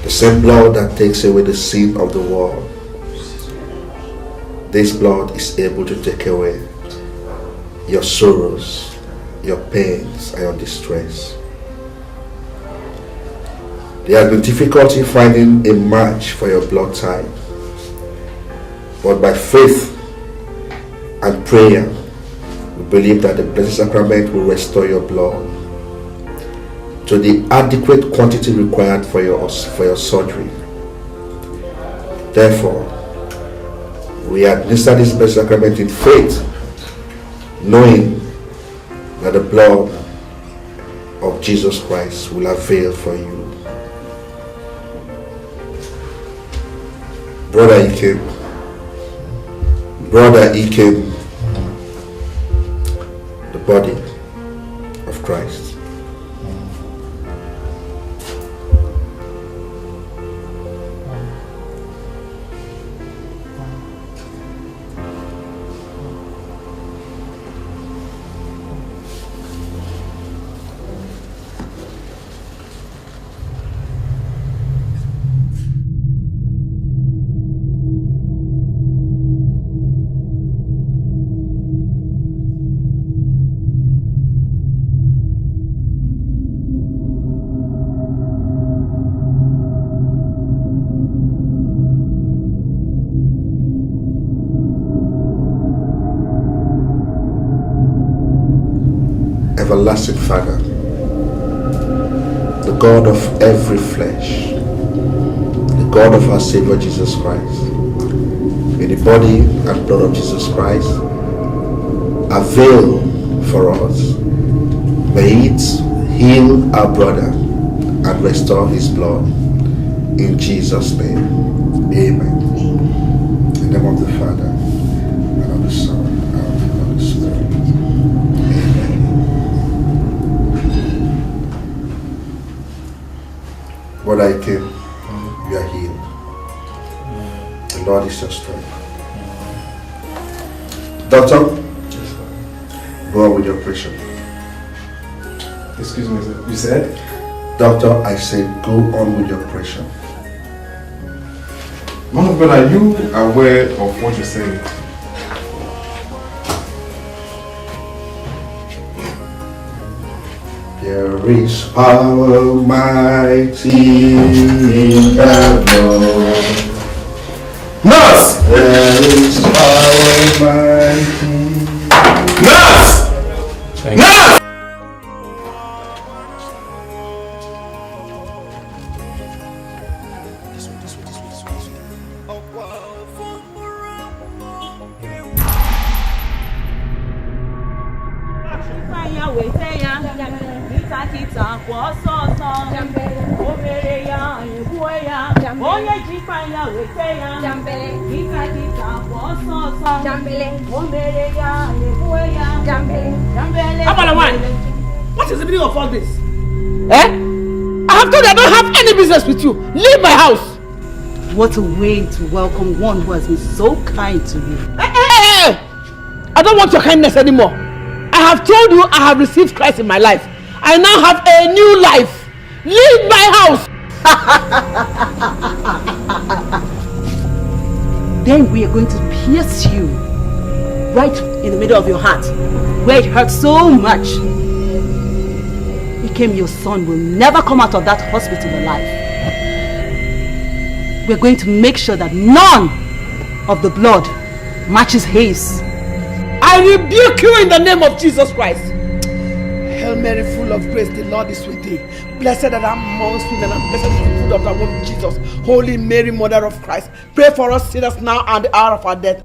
The same blood that takes away the sin of the world. This blood is able to take away your sorrows, your pains, and your distress. There has been difficulty finding a match for your blood type, but by faith and prayer, we believe that the Blessed Sacrament will restore your blood to the adequate quantity required for your, for your surgery. Therefore, we administer this Blessed Sacrament in faith, knowing that the blood of Jesus Christ will avail for you. Brother Ikem, Brother Ikem, the body of Christ. Everlasting Father, the God of every flesh, the God of our Savior Jesus Christ, may the body and blood of Jesus Christ avail for us. May it heal our brother and restore his blood. In Jesus' name, amen. In the name of the Father, and of the Son, and of the Holy Spirit. Amen. Brother Ikem, you are healed. The Lord is your strength. Doctor, go on with your operation. Excuse me, sir. You said? Doctor, I said go on with your operation. Man of God, are you aware of what you're saying? There is power mighty in the blood. Nurse! There is power mighty. Nurse! Nurse! Abalawan, what is the meaning of all this? Eh? I have told you I don't have any business with you. Leave my house. What a way to welcome one who has been so kind to you. Eh, eh, eh, eh. I don't want your kindness anymore. I have told you I have received Christ in my life. I now have a new life. Leave my house. Then we are going to pierce you right in the middle of your heart, where it hurts so much. Ikem, your son will never come out of that hospital alive. We're going to make sure that none of the blood matches his. I rebuke you in the name of Jesus Christ. Hail Mary, full of grace, the Lord is with thee. Blessed art thou amongst women, and blessed is the fruit of thy womb, Jesus. Holy Mary, Mother of Christ, pray for us sinners now and the hour of our death.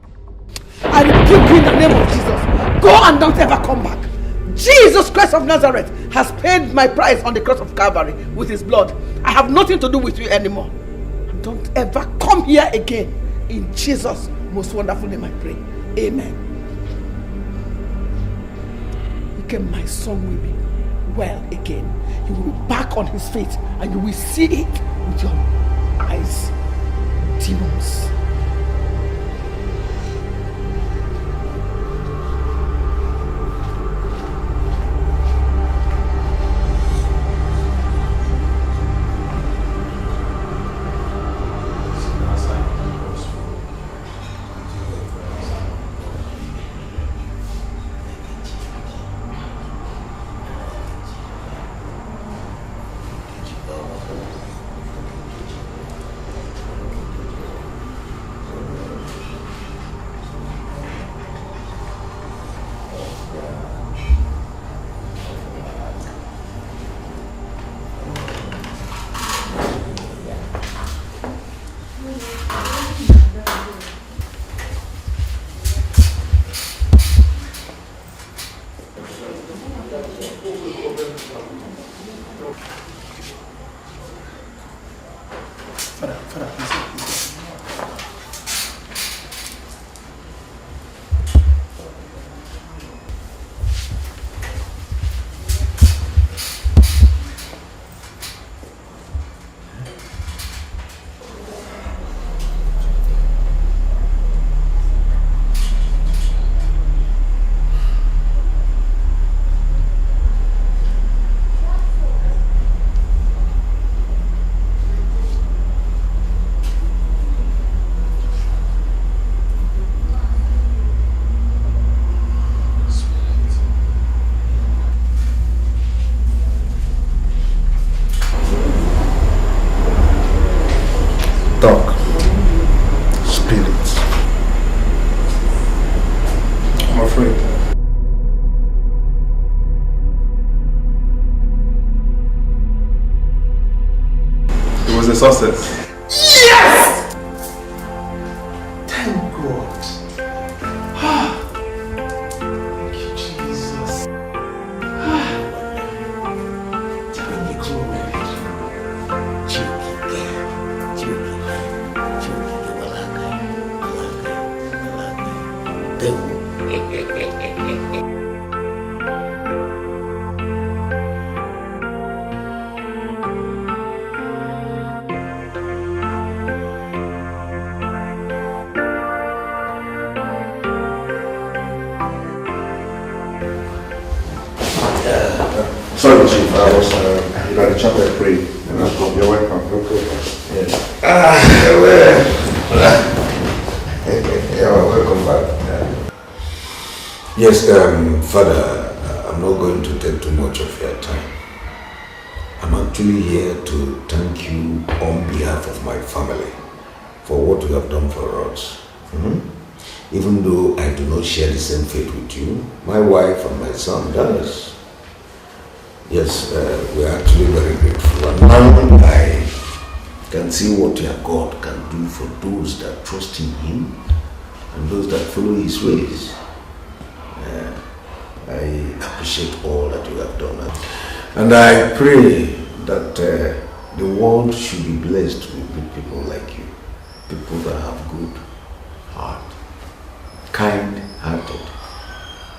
I rebuke you in the name of Jesus. Go and don't ever come back. Jesus Christ of Nazareth has paid my price on the cross of Calvary with his blood. I have nothing to do with you anymore. And don't ever come here again. In Jesus' most wonderful name I pray. Amen. Ikem, my son will be well again. He will be back on his feet and you will see it with your eyes. Demons. Talk. Spirit. I'm afraid. It was a success. Yes! Thank God. Ah, thank you, Jesus. Ah, thank you, Lord. Thank you. Sorry, Chief. I was, uh, you know, the chapel praying. You're welcome. You're welcome. You're welcome. Yes. Ah, well. You're welcome back. Yeah. Yes, um, Father, I'm not going to take too much of your time. Here to thank you on behalf of my family for what you have done for us. Mhm. Even though I do not share the same faith with you, my wife and my son does. Yes, uh, we're actually very grateful. And now I can see what your God can do for those that trust in Him and those that follow His ways. Uh, I appreciate all that you have done. And I pray that uh, the world should be blessed with good people like you, people that have good heart, kind hearted.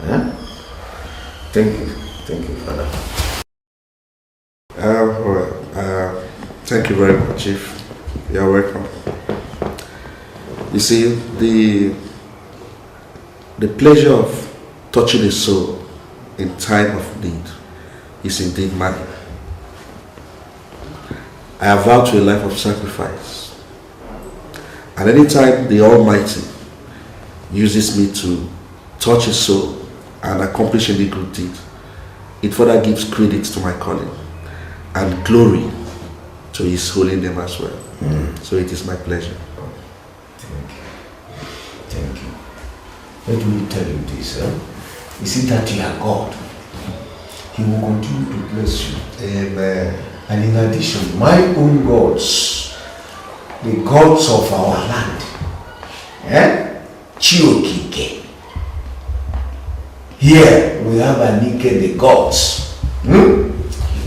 Eh? Thank you. Thank you, Father. Uh, well, uh, thank you very much, Chief. You're welcome. You see, the the pleasure of touching a soul in time of need is indeed mine. I have vowed to a life of sacrifice. And anytime the Almighty uses me to touch a soul and accomplish any good deed, it further gives credit to my calling and glory to His holy name as well. So it is my pleasure. Thank you. Thank you. Let me tell you this, eh? You see that you are God. He will continue to bless you. Amen. And in addition, my own gods, the gods of our land, eh? Chiokike. Here we have Anike the gods. Hmm? He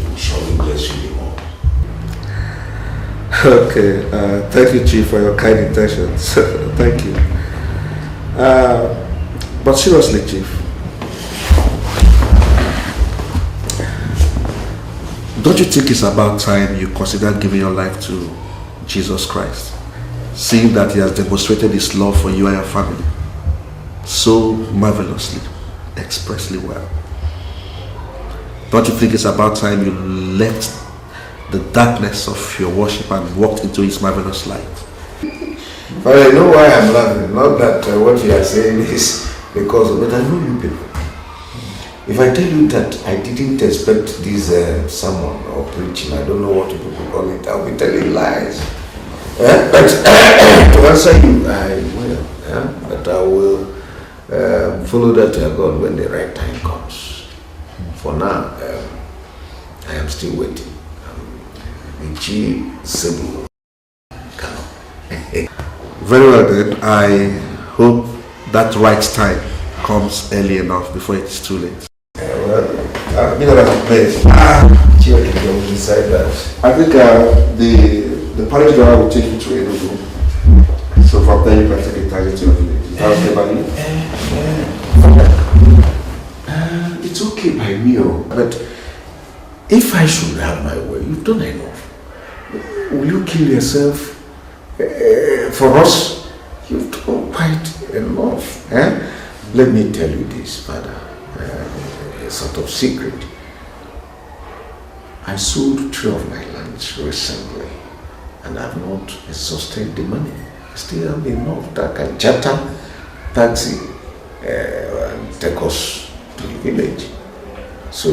will surely bless you the more. Okay, uh, thank you, Chief, for your kind intentions. Thank you. Uh, but seriously, Chief, don't you think it's about time you consider giving your life to Jesus Christ, seeing that He has demonstrated His love for you and your family so marvelously, expressly well? Don't you think it's about time you left the darkness of your worship and walked into His marvelous light? But I know why I'm laughing. Not that uh, what you are saying is because, but I know you people. If I tell you that I didn't expect this uh, sermon or preaching, I don't know what you people call it, I'll be telling lies. Eh? But to answer you, I will. Eh? But I will uh, follow that uh, God when the right time comes. For now, um, I am still waiting. Um, Ichi Sebu. Very well then. I hope that right time comes early enough before it's too late. Uh, well, uh, you know that's the place. Ah, Chioke, you will decide that. I think uh, the the parish driver will take you to Enugu. So from there you can take a taxi to your village. Is that okay by you? Uh, it's okay by me, oh. But if I should have my way, you've done enough. Will you kill yourself uh, for us? You've done quite enough. Eh? Let me tell you this, Father, uh, a sort of secret. I sold three of my lands recently, and I've not exhausted the money. I still have enough that I can charter taxi uh, and take us to the village. So,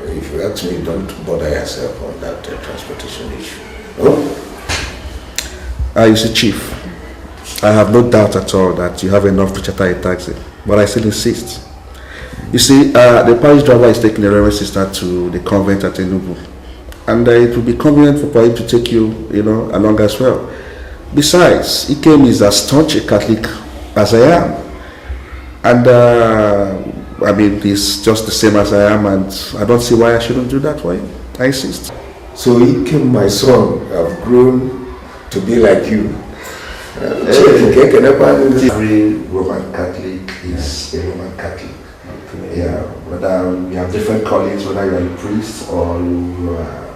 if you ask me, don't bother yourself on that uh, transportation issue. Oh? Uh, you see, Chief, I have no doubt at all that you have enough to charter a taxi, but I still insist. You see, uh, the parish driver is taking the Reverend Sister to the convent at Enugu, and uh, it will be convenient for him to take you, you know, along as well. Besides, Ikem is as staunch a Catholic as I am, and uh, I mean, he's just the same as I am, and I don't see why I shouldn't do that for him. I insist. So Ikem, my son, have grown to be like you. Every Roman Catholic is a Roman Catholic. Yeah, whether you have different callings, whether you are a priest or you are,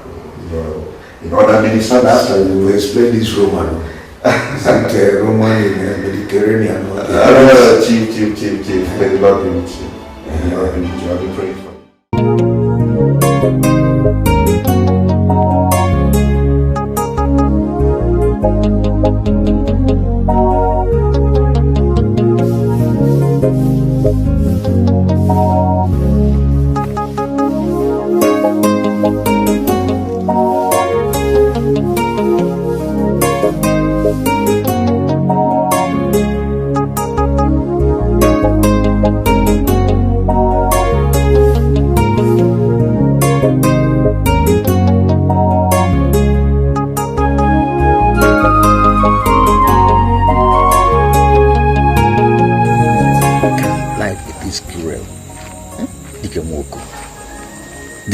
you are in other ministries. After you explain this Roman, is it uh, Roman in the Mediterranean? Or the Uh, chief, chief, chief, chief. May the Lord be with you. May the Lord be with you. I'll be praying for you.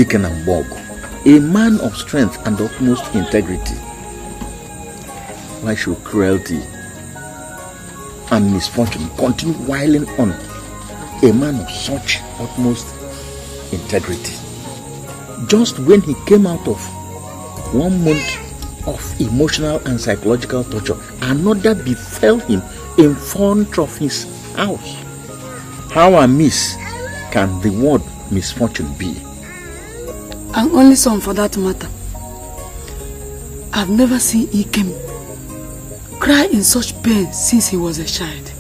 Ikenambog, a man of strength and utmost integrity. Why should cruelty and misfortune continue whiling on a man of such utmost integrity? Just when he came out of one month of emotional and psychological torture, another befell him in front of his house. How amiss can the word misfortune be? And only some for that matter. I've never seen Ikem cry in such pain since he was a child.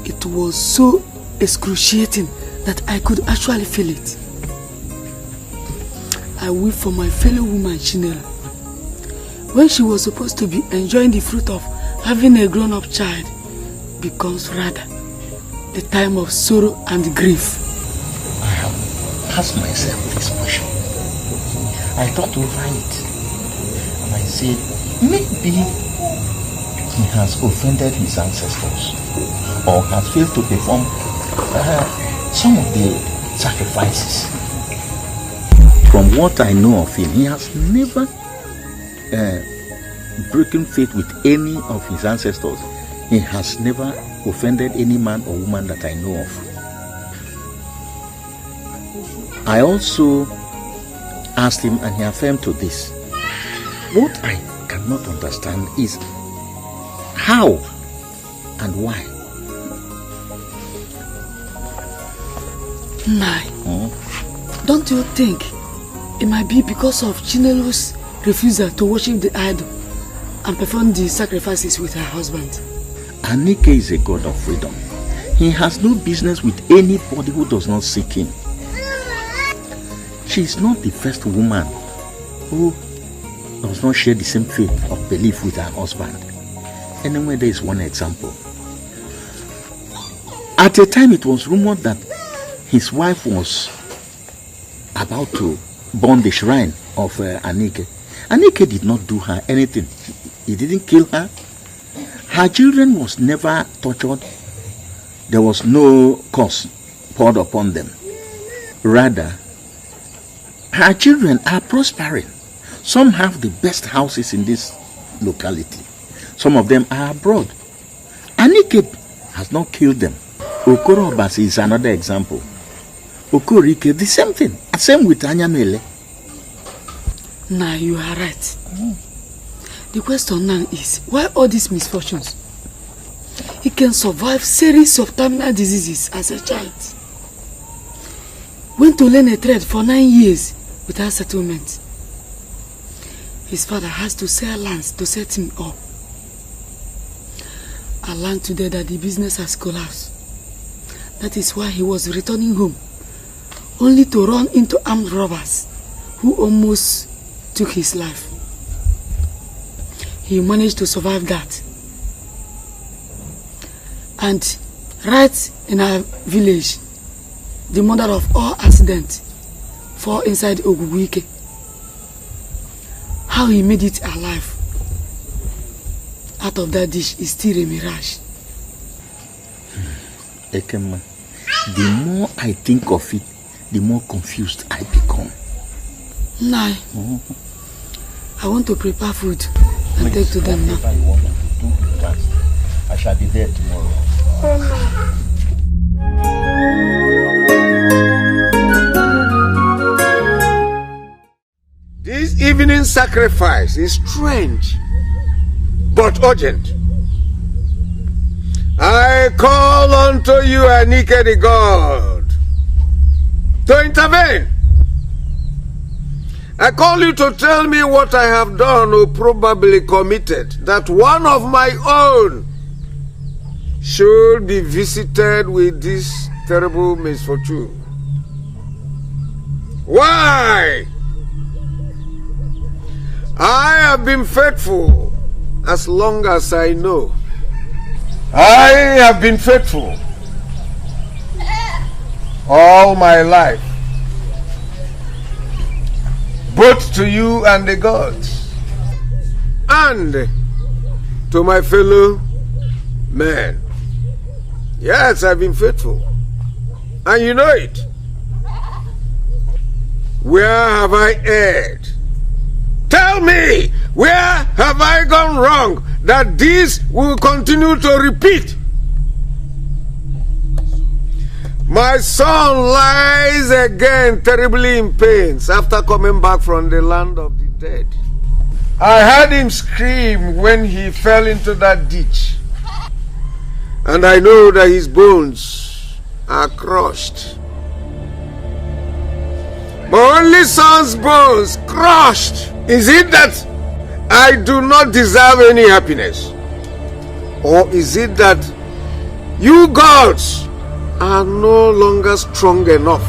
It was so excruciating that I could actually feel it. I weep for my fellow woman Chinelo when she was supposed to be enjoying the fruit of having a grown-up child becomes rather the time of sorrow and grief. I have asked myself this question. I thought over it and I said, maybe he has offended his ancestors or has failed to perform uh, some of the sacrifices. From what I know of him, he has never uh, broken faith with any of his ancestors. He has never offended any man or woman that I know of. I also asked him, and he affirmed to this. What I cannot understand is how and why. Nai, hmm? Don't you think it might be because of Chinelu's refusal to worship the idol and perform the sacrifices with her husband? Anike is a god of freedom. He has no business with anybody who does not seek him. She is not the first woman who does not share the same faith of belief with her husband. Anyway, there is one example. At a time, it was rumored that his wife was about to burn the shrine of uh, Anike. Anike did not do her anything. He didn't kill her. Her children was never tortured. There was no curse poured upon them. Rather, her children are prospering. Some have the best houses in this locality. Some of them are abroad. Anike has not killed them. Okoro Obasi is another example. Okorike, the same thing. Same with Anyamele. Now you are right. The question now is, why all these misfortunes? He can survive series of terminal diseases as a child. Went to learn a trade for nine years without settlement. His father has to sell lands to set him up. I learned today that the business has collapsed. That is why he was returning home, only to run into armed robbers who almost took his life. He managed to survive that. And right in our village, the mother of all accidents fall inside Oguguike. How he made it alive out of that dish is still a mirage. Ekema, the more I think of it, the more confused I become. Nai, I want to prepare food and take to them now. Whatever you want to do, do fast. I shall be there tomorrow. This evening sacrifice is strange but urgent. I call unto you, Anike the God, to intervene. I call you to tell me what I have done or probably committed, that one of my own should be visited with this terrible misfortune. Why? I have been faithful as long as I know. I have been faithful all my life, both to you and the gods, and to my fellow men. Yes, I've been faithful, and you know it. Where have I erred? Tell me, where have I gone wrong that this will continue to repeat? My son lies again terribly in pains after coming back from the land of the dead. I heard him scream when he fell into that ditch, and I know that his bones are crushed. My only son's bones crushed. Is it that I do not deserve any happiness? Or is it that you gods are no longer strong enough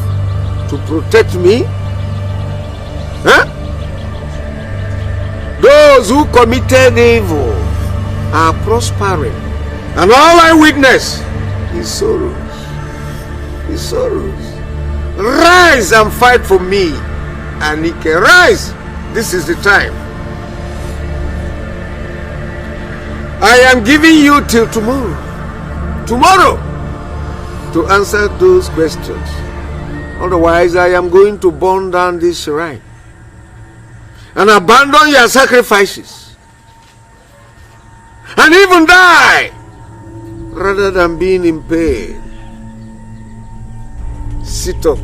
to protect me? Huh? Those who committed evil are prospering, and all I witness is sorrows. Is sorrows. Rise and fight for me, Anike. Rise. This is the time. I am giving you till tomorrow. Tomorrow to answer those questions. Otherwise, I am going to burn down this shrine and abandon your sacrifices and even die rather than being in pain. Sit up.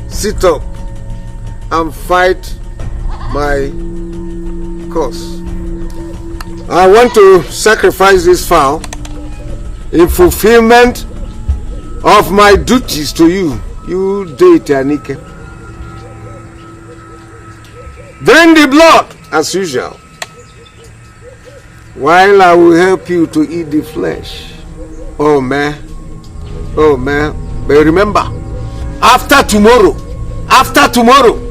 Sit up and fight my cause. I want to sacrifice this fowl in fulfillment of my duties to you. You date Anike. Drink the blood as usual, while I will help you to eat the flesh. Oh man, oh man. But remember, after tomorrow, after tomorrow,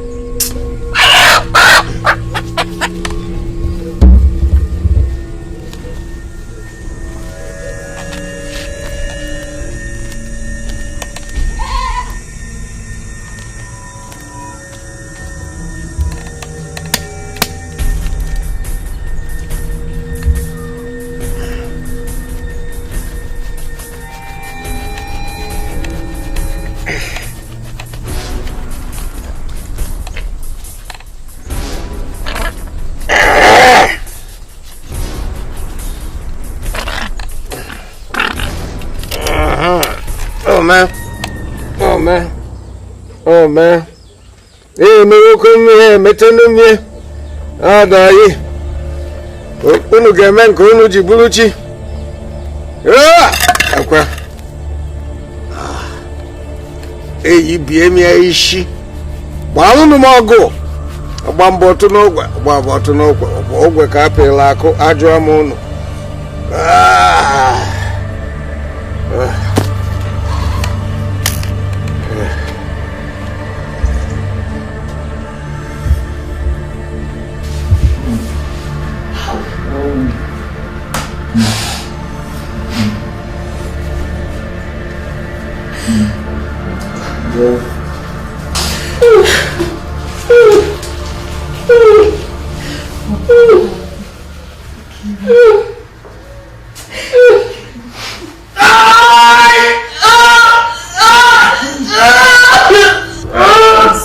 Oh man. Oh man. Oh man. Ee, mewokwu m ihe, emetenu m ihe. Adaghị. Unu ga-eme nke unu ji bụrụ chi. Ah! Akwa. Ah. Eyi bie m ya isi. Gbaa unu m ọgụ. Agba mbọ ọtụ n'ogwe, agba mbọ ọtụ n'ogwe. Ọ bụ ogwe ka a pịla akụ, ajụọ m unu. Ah. Ah.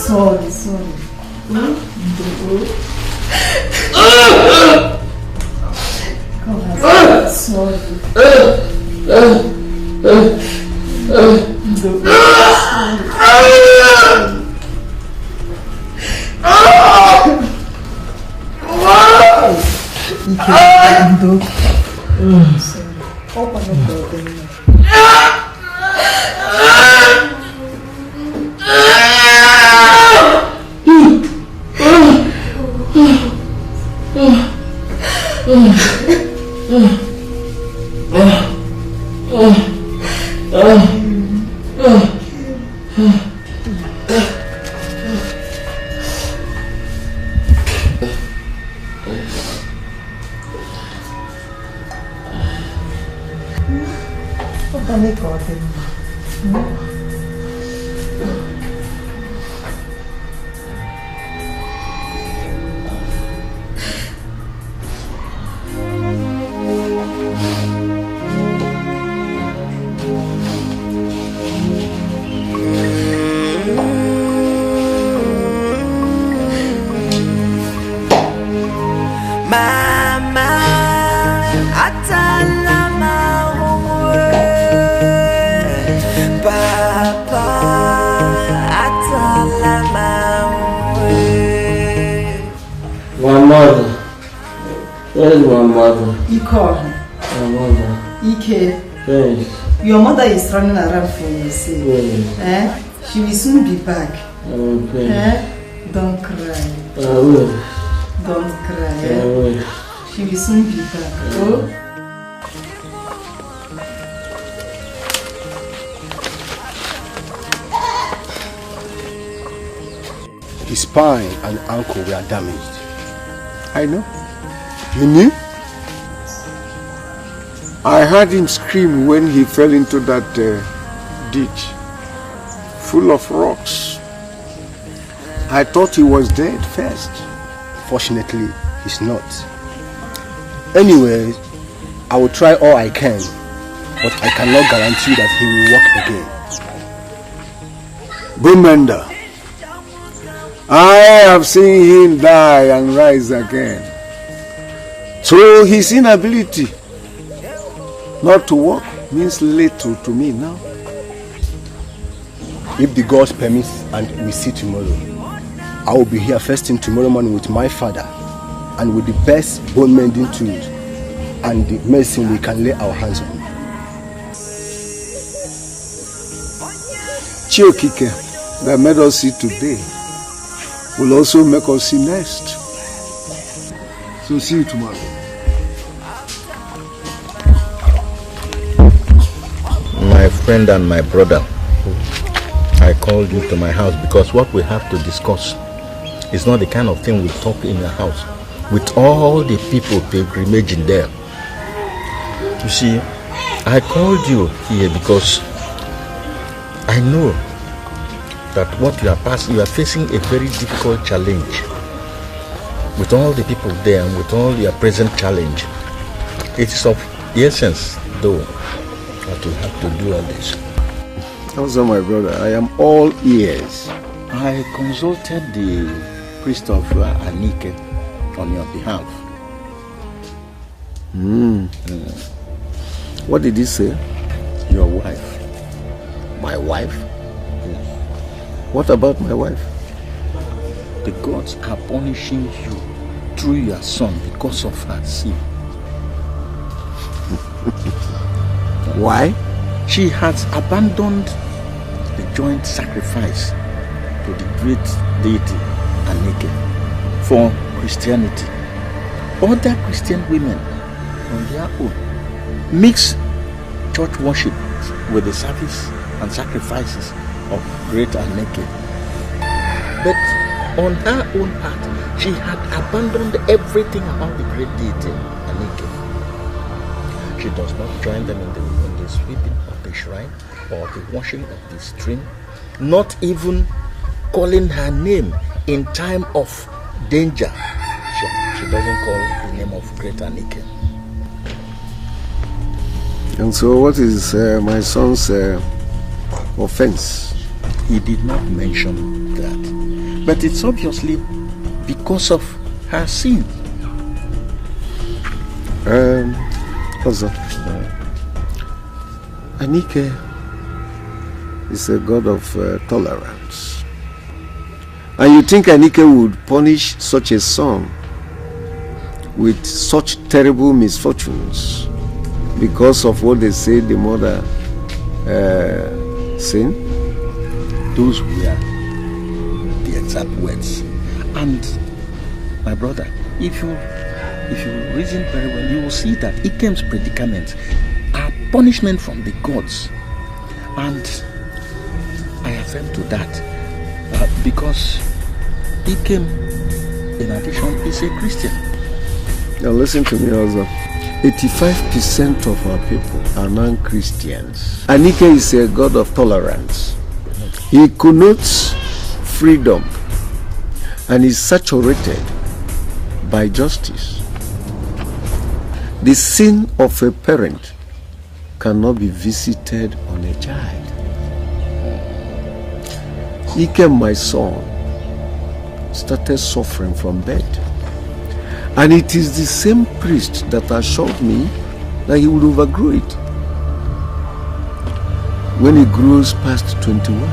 Sorry, sorry. Sorry. Sorry. Open the door. Ọ ga-eme ka ọ dị mma. Mama, atala m ahụhụ. Papa, atala m ahụhụ. My mother. Where is my mother? Ike ọha. My mother. Ike. Yes. Your mother is running around for you, see. Yes. Eh? She will soon be back. I will pray. Eh? Don't cry. I will. Don't cry. I Eh? will. She will soon be back. Oh? His spine and ankle were damaged. I know. You knew? I heard him scream when he fell into that uh, ditch full of rocks. I thought he was dead first. Fortunately, he's not. Anyway, I will try all I can, but I cannot guarantee that he will walk again. Bone mender, I have seen him die and rise again. So his inability not to walk means little to me now. If the gods permit and we see tomorrow, I will be here first thing tomorrow morning with my father and with the best bone mending tools and the medicine we can lay our hands on. Chi Okike that made us see today will also make us see next. So see you tomorrow. My friend and my brother, I called you to my house because what we have to discuss is not the kind of thing we talk in your house with all the people pilgrimaging there. You see, I called you here because I know that what you are passing, you are facing a very difficult challenge. With all the people there and with all your present challenge, it is of the essence, though, that you have to do all this. Also, my brother, I am all ears. I consulted the priest of uh, Anike on your behalf. Mm. What did he say? Your wife. My wife? Yes. What about my wife? The gods are punishing you through your son because of her sin. Why? She has abandoned the joint sacrifice to the great deity Anike for Christianity. Other Christian women on their own mix church worship with the service and sacrifices of great Anike. But on her own part, she had abandoned everything about the great deity Anike. She does not join them in the, in the sweeping of the shrine or the washing of the stream, not even calling her name in time of danger. She, she doesn't call the name of great Anike. And so, what is uh, my son's uh, offense? He did not mention that. But it's obviously because of her sin. Um, also, Anike is a god of uh, tolerance. And you think Anike would punish such a son with such terrible misfortunes because of what they say the mother uh, sin? Those were the exact words. And my brother, if you if you reason very well, you will see that Ikem's predicaments are punishment from the gods. And I affirm to that uh, because Ikem, in addition, is a Christian. Now listen to me, also. Eighty-five percent of our people are non-Christians. Anike is a god of tolerance. He connotes freedom and is saturated by justice. The sin of a parent cannot be visited on a child. Ikem, my son, started suffering from birth. And it is the same priest that assured me that he would overgrow it when he grows past twenty-one.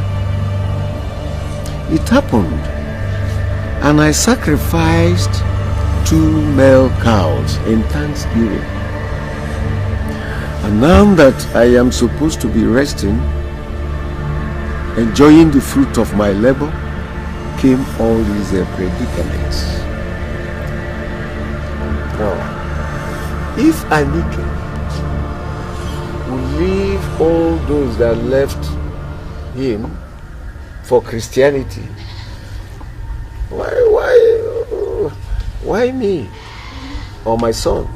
It happened, and I sacrificed two male cows in thanksgiving. And now that I am supposed to be resting, enjoying the fruit of my labor, came all these uh, predicaments. Now, if Anike will leave all those that left him for Christianity, why, why, why me or my son?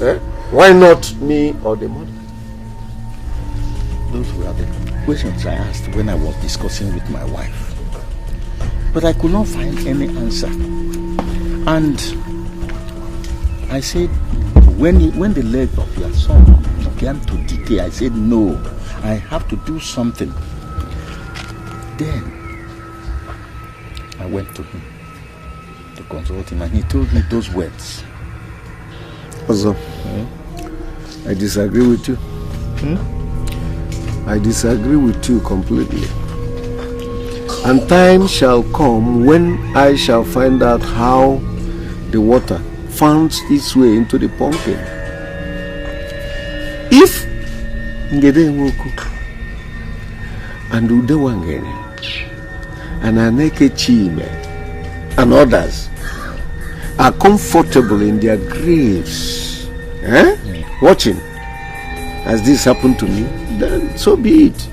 Eh? Why not me or the mother? Those were the questions I asked when I was discussing with my wife. But I could not find any answer. And I said, when, he, when the leg of your son began to decay, I said, no, I have to do something. Then I went to him to consult him, and he told me those words. Also, I disagree with you. I disagree with you completely. And time shall come when I shall find out how the water found its way into the pumpkin. If Ngede Nwoku and Ude Wangene and Aneke Chime and others are comfortable in their graves, eh? Watching as this happened to me, then so be it.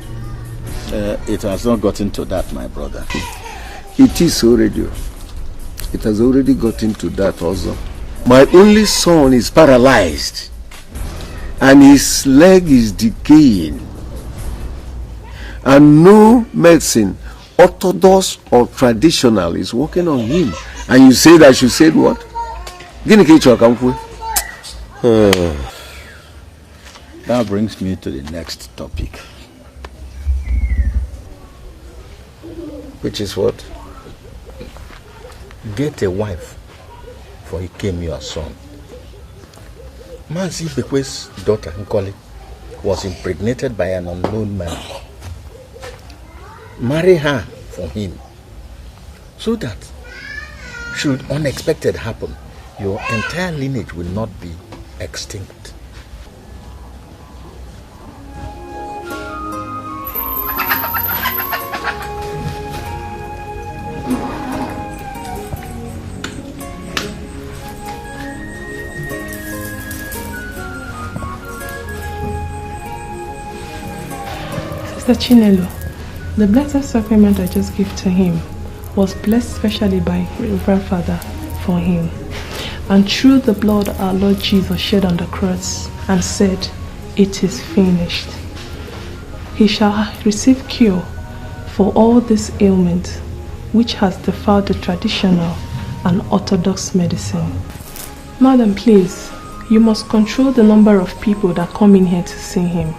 Uh, it has not gotten to that, my brother. It is already. It has already gotten to that also. My only son is paralyzed, and his leg is decaying, and no medicine, orthodox or traditional, is working on him. And you say that you said what? Gịnị ka ị chọrọ ka m kwuo? That brings me to the next topic. Which is what? Get a wife for Ikem, your son. Mazi Bekwe's daughter, Nkoli, was impregnated by an unknown man. Marry her for him, so that should unexpected happen, your entire lineage will not be extinct. Sister Chinelo, the blessed sacrament I just gave to him was blessed specially by Reverend Father for him. And through the blood our Lord Jesus shed on the cross and said, "It is finished." He shall receive cure for all this ailment which has defiled the traditional and orthodox medicine. Madam, please, you must control the number of people that come in here to see him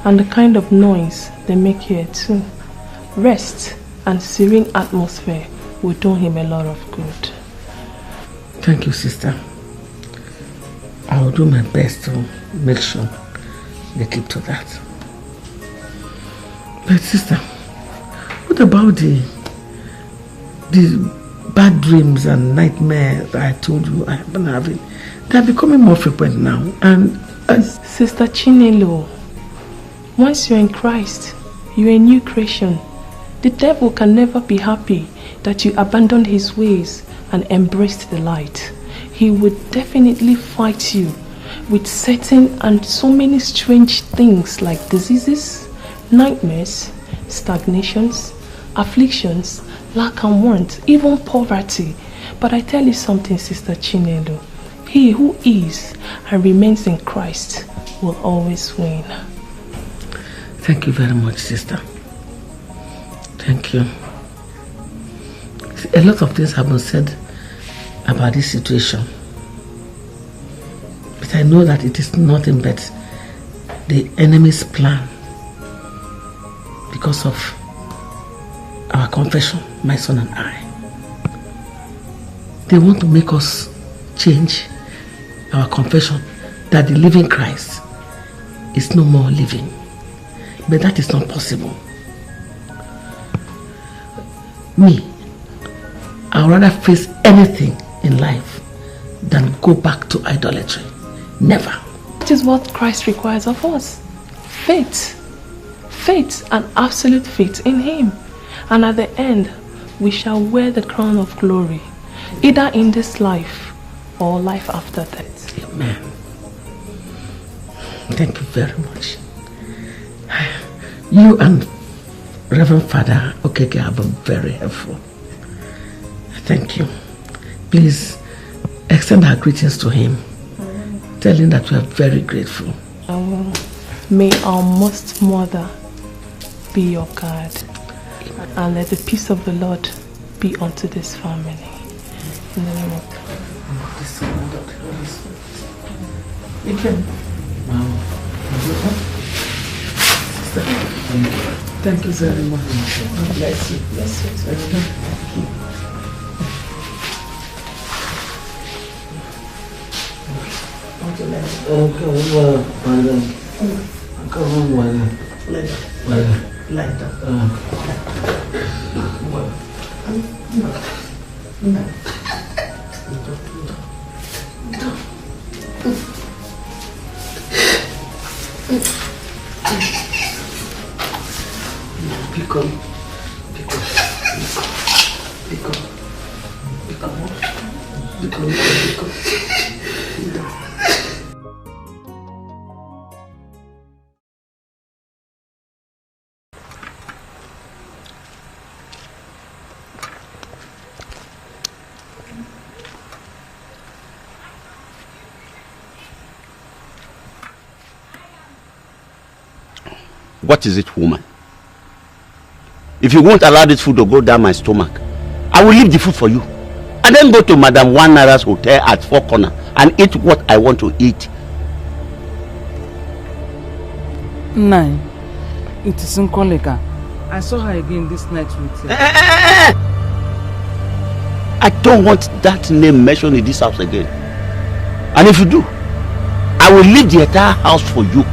and the kind of noise they make here too. Rest and serene atmosphere will do him a lot of good. Thank you, sister. I will do my best to make sure they keep to that. But sister, what about the the bad dreams and nightmares I told you I have been having? They're becoming more frequent now. And, and Sister Chinelo, once you're in Christ, you're a new creation. The devil can never be happy that you abandoned his ways and embraced the light. He would definitely fight you with certain and so many strange things like diseases, nightmares, stagnations, afflictions, lack and want, even poverty. But I tell you something, Sister Chinelo. He who is and remains in Christ will always win. Thank you very much, sister. Thank you. A lot of things have been said about this situation. But I know that it is nothing but the enemy's plan because of our confession, my son and I. They want to make us change our confession that the living Christ is no more living. But that is not possible. Me, I would rather face anything in life than go back to idolatry. Never. That is what Christ requires of us. Faith. Faith and absolute faith in Him. And at the end, we shall wear the crown of glory, either in this life or life after death. Amen. Thank you very much. You and Reverend Father Okeke have been very helpful. Thank you. Please extend our greetings to him. Tell him that we are very grateful. I will. May our most mother be your guard, and let the peace of the Lord be unto this family. In the name of Thank you very much. God bless you. Bless you. Thank you. Lie down. Lie down. Lie down. Biko, biko, biko, biko, biko, biko, biko. What is it, woman? If you won't allow this food to go down my stomach, I will leave the food for you and then go to Madam One Naira's hotel at Four Corner and eat what I want to eat. Nine. It is Nkoleka. I saw her again this night with him. I don't want that name mentioned in this house again. And if you do, I will leave the entire house for you.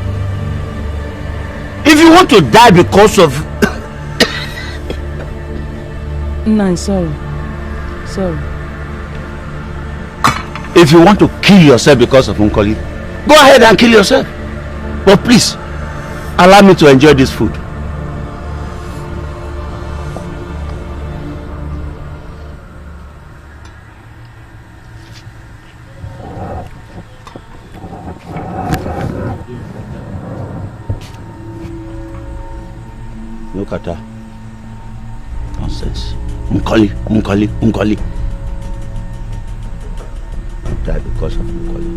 If you want to die because of Nine, sorry. Sorry. If you want to kill yourself because of Nkoli, go ahead and kill yourself. But please, allow me to enjoy this food. Look at her. Nonsense. Nkoli, Nkoli, Nkoli. You die because of Nkoli.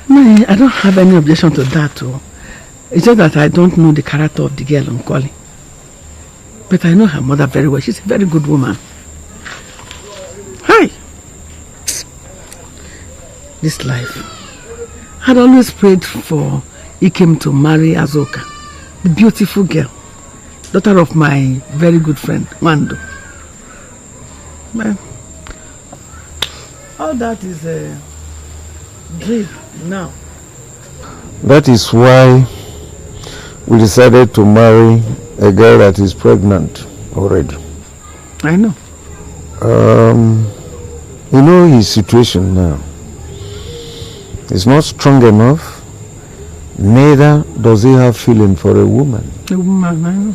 No, I don't have any objection to that. Oh. It's just that I don't know the character of the girl, Nkoli. But I know her mother very well. She's a very good woman. Hi! This life. I'd always prayed for Ikem to marry Azoka, the beautiful girl, daughter of my very good friend, Wando. Man, all that is a dream now. That is why we decided to marry a girl that is pregnant already. I know. Um, you know his situation now. He's not strong enough, neither does he have feeling for a woman. A woman, I know.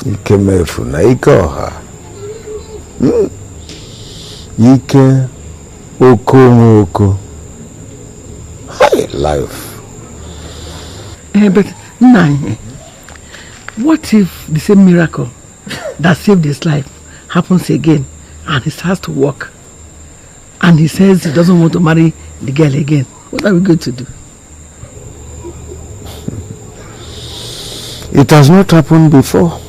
Ike mefu na ike ọha. Hmm. Ike okonwoko. High life. Eh, but Nine, what if the same miracle that saved his life happens again and he starts to work and he says he doesn't want to marry the girl again? What are we going to do? It has not happened before.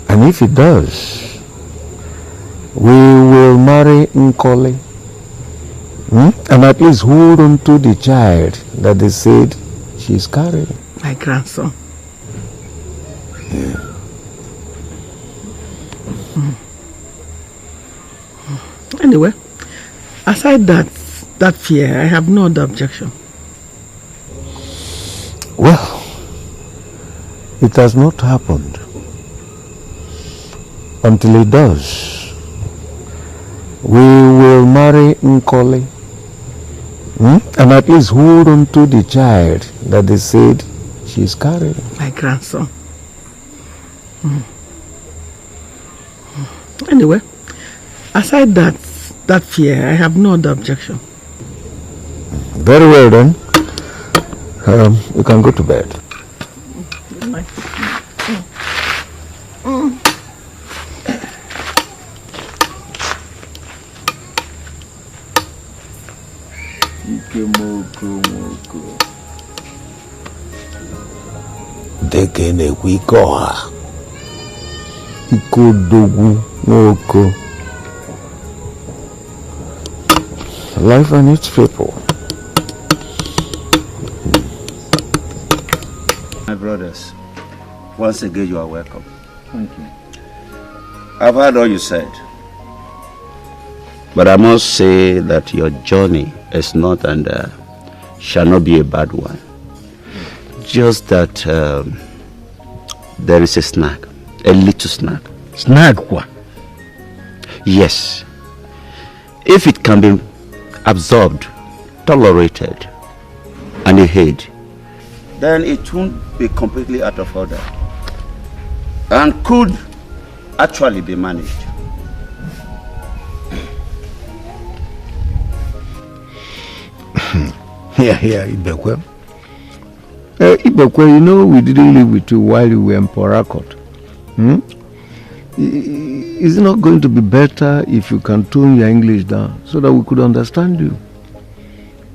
And if it does, we will marry Nkoli Hmm? And at least hold on to the child that they said she's carrying. My grandson. Yeah. Mm. Anyway, aside that that fear, I have no other objection. Well, it has not happened. Until it does, we will marry Nkoli. Hmm? And at least hold on to the child that they said she's carrying. My grandson. Hmm. Anyway, aside that that fear, I have no other objection. Very well then. Um, you can go to bed. Good night. Ike Moko Moko. Dịka ị na-ekwu ike ọha, ike odogwu nwoke. Life and its people. My brothers, once again you are welcome. Thank you. I've heard all you said, but I must say that your journey is not and uh, shall not be a bad one. Just that um, there is a snag, a little snag. Snag kwa? Yes. If it can be absorbed, tolerated, and adhered, then it won't be completely out of order and could actually be managed. Yeah, yeah, Ibekwe. Uh, Ibekwe, you know we didn't live with you while you were in Port Harcourt. Hmm? I- i- Is it not going to be better if you can tone your English down so that we could understand you?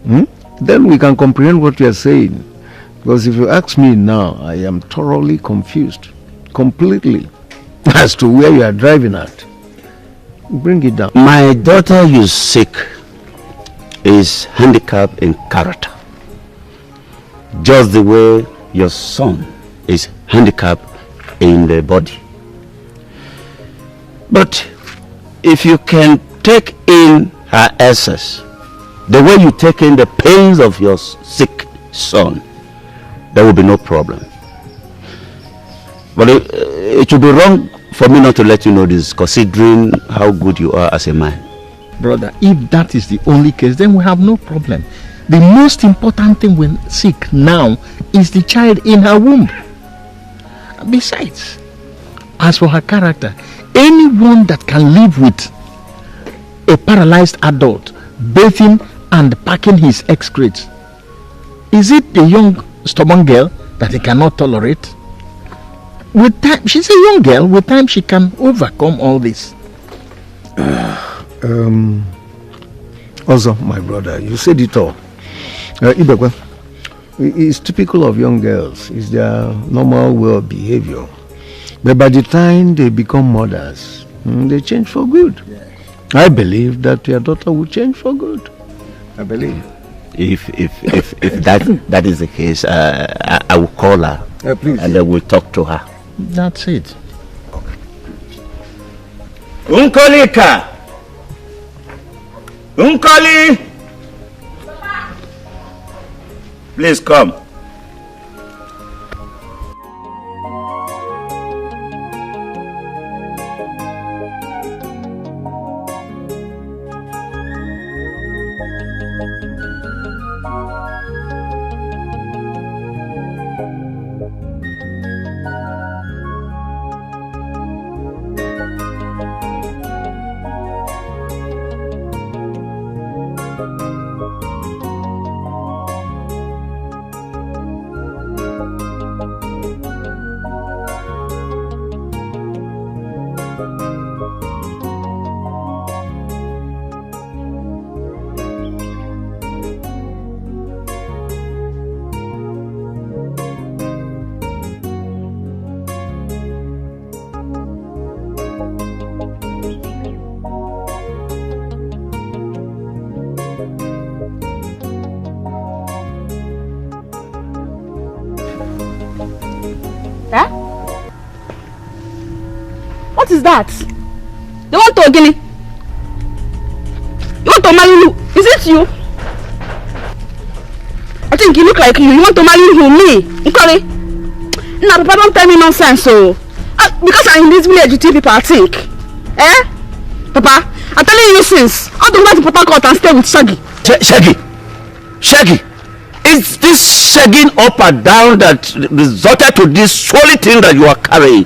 Hmm? Then we can comprehend what you are saying. Because if you ask me now, I am thoroughly confused, completely, as to where you are driving at. Bring it down. My daughter you seek is handicapped in character, just the way your son is handicapped in the body. But if you can take in her essence, the way you take in the pains of your s- sick son, there will be no problem. But it, it would be wrong for me not to let you know this, considering how good you are as a man. Brother, if that is the only case, then we have no problem. The most important thing we seek now is the child in her womb. Besides, as for her character, anyone that can live with a paralyzed adult bathing and packing his excrete, is it a young stubborn girl that he cannot tolerate? With time, she's a young girl. With time, she can overcome all this. Um, also, my brother, you said it all. Uh, Ibekwe, i- it's typical of young girls. It's their normal way of behavior. But by the time they become mothers, mm, they change for good. I believe that your daughter will change for good. I believe. If if if, if that that is the case, uh, I, I will call her. Uh, please. And then we'll talk to her. That's it. Nkolika! Nkoli! Please come. What is that? They want to gini? You want to marry who? Is it you? I think you look like you. You want to marry who? Me? Nkoli? Nah, Papa, don't tell me nonsense. So, uh, because I'm in this village with you people, I think. Eh? Papa, I'm telling you since. I don't want to Port Harcourt and stay with Shaggy. Sh- Shaggy! Shaggy! It's this shagging up and down that resulted to this sorry thing that you are carrying.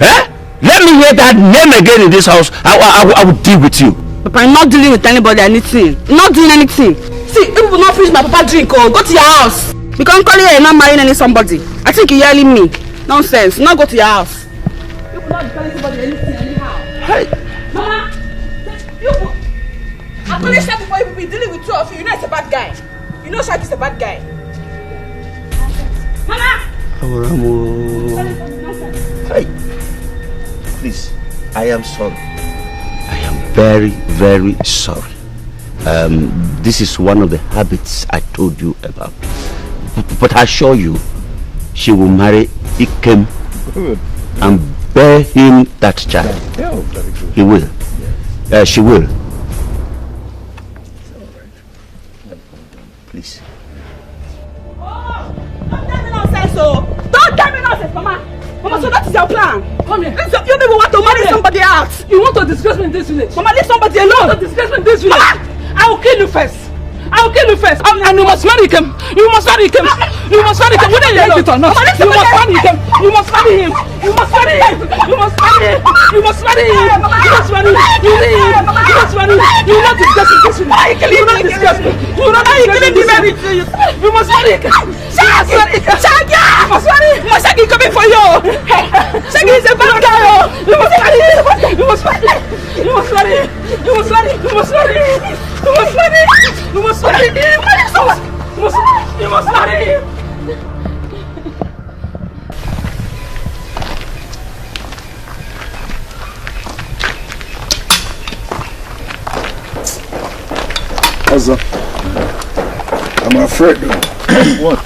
Eh? Let me hear that name again in this house. I, I, I, I will deal with you. Papa, I'm not dealing with anybody, anything. I'm not doing anything. See, if you not finish my papa drink, oh, go to your house. Because Nkoli, you're not marrying any somebody. I think you're yelling me. Nonsense. Now go to your house. You will not tell anybody anything anyhow. Hey. Mama, you, I'm telling you before you will be dealing with two of you. You know it's a bad guy. You know Shaggy is a bad guy. Mama! Abraham, oh. Hey! Please, I am sorry. I am very, very sorry. Um, this is one of the habits I told you about. B- but I assure you, she will marry Ikem and bear him that child. Yeah, very good. He will. Uh, she will. Please. Oh, don't tell me nonsense, oh. Don't tell me nonsense, Mama. Mama, so that is your plan? Come here. This is your, you people want to marry somebody else. You want to disgrace me in this village? Mama, leave somebody alone. You want to disgrace me in this village? Mama! I will kill you first. I will kill you first. And, and you must marry him. You must marry him. You must marry him. Whether you like it or not, you must marry him. You must marry him. You must marry him. You must marry him. You must marry him. You must marry him. You must marry him. You must marry him. You will not disgrace me this village. You will not disgrace me. You will not disgrace me this village. You must marry him. Shaggy! Shaggy! You must marry him. Shaggy coming for you. Shaggy is a bad guy, oh. You must marry him. You must marry him. You must marry him. You must marry him. You must marry him. You must marry him. You must marry him. You must marry him. Ozo, I'm afraid. What?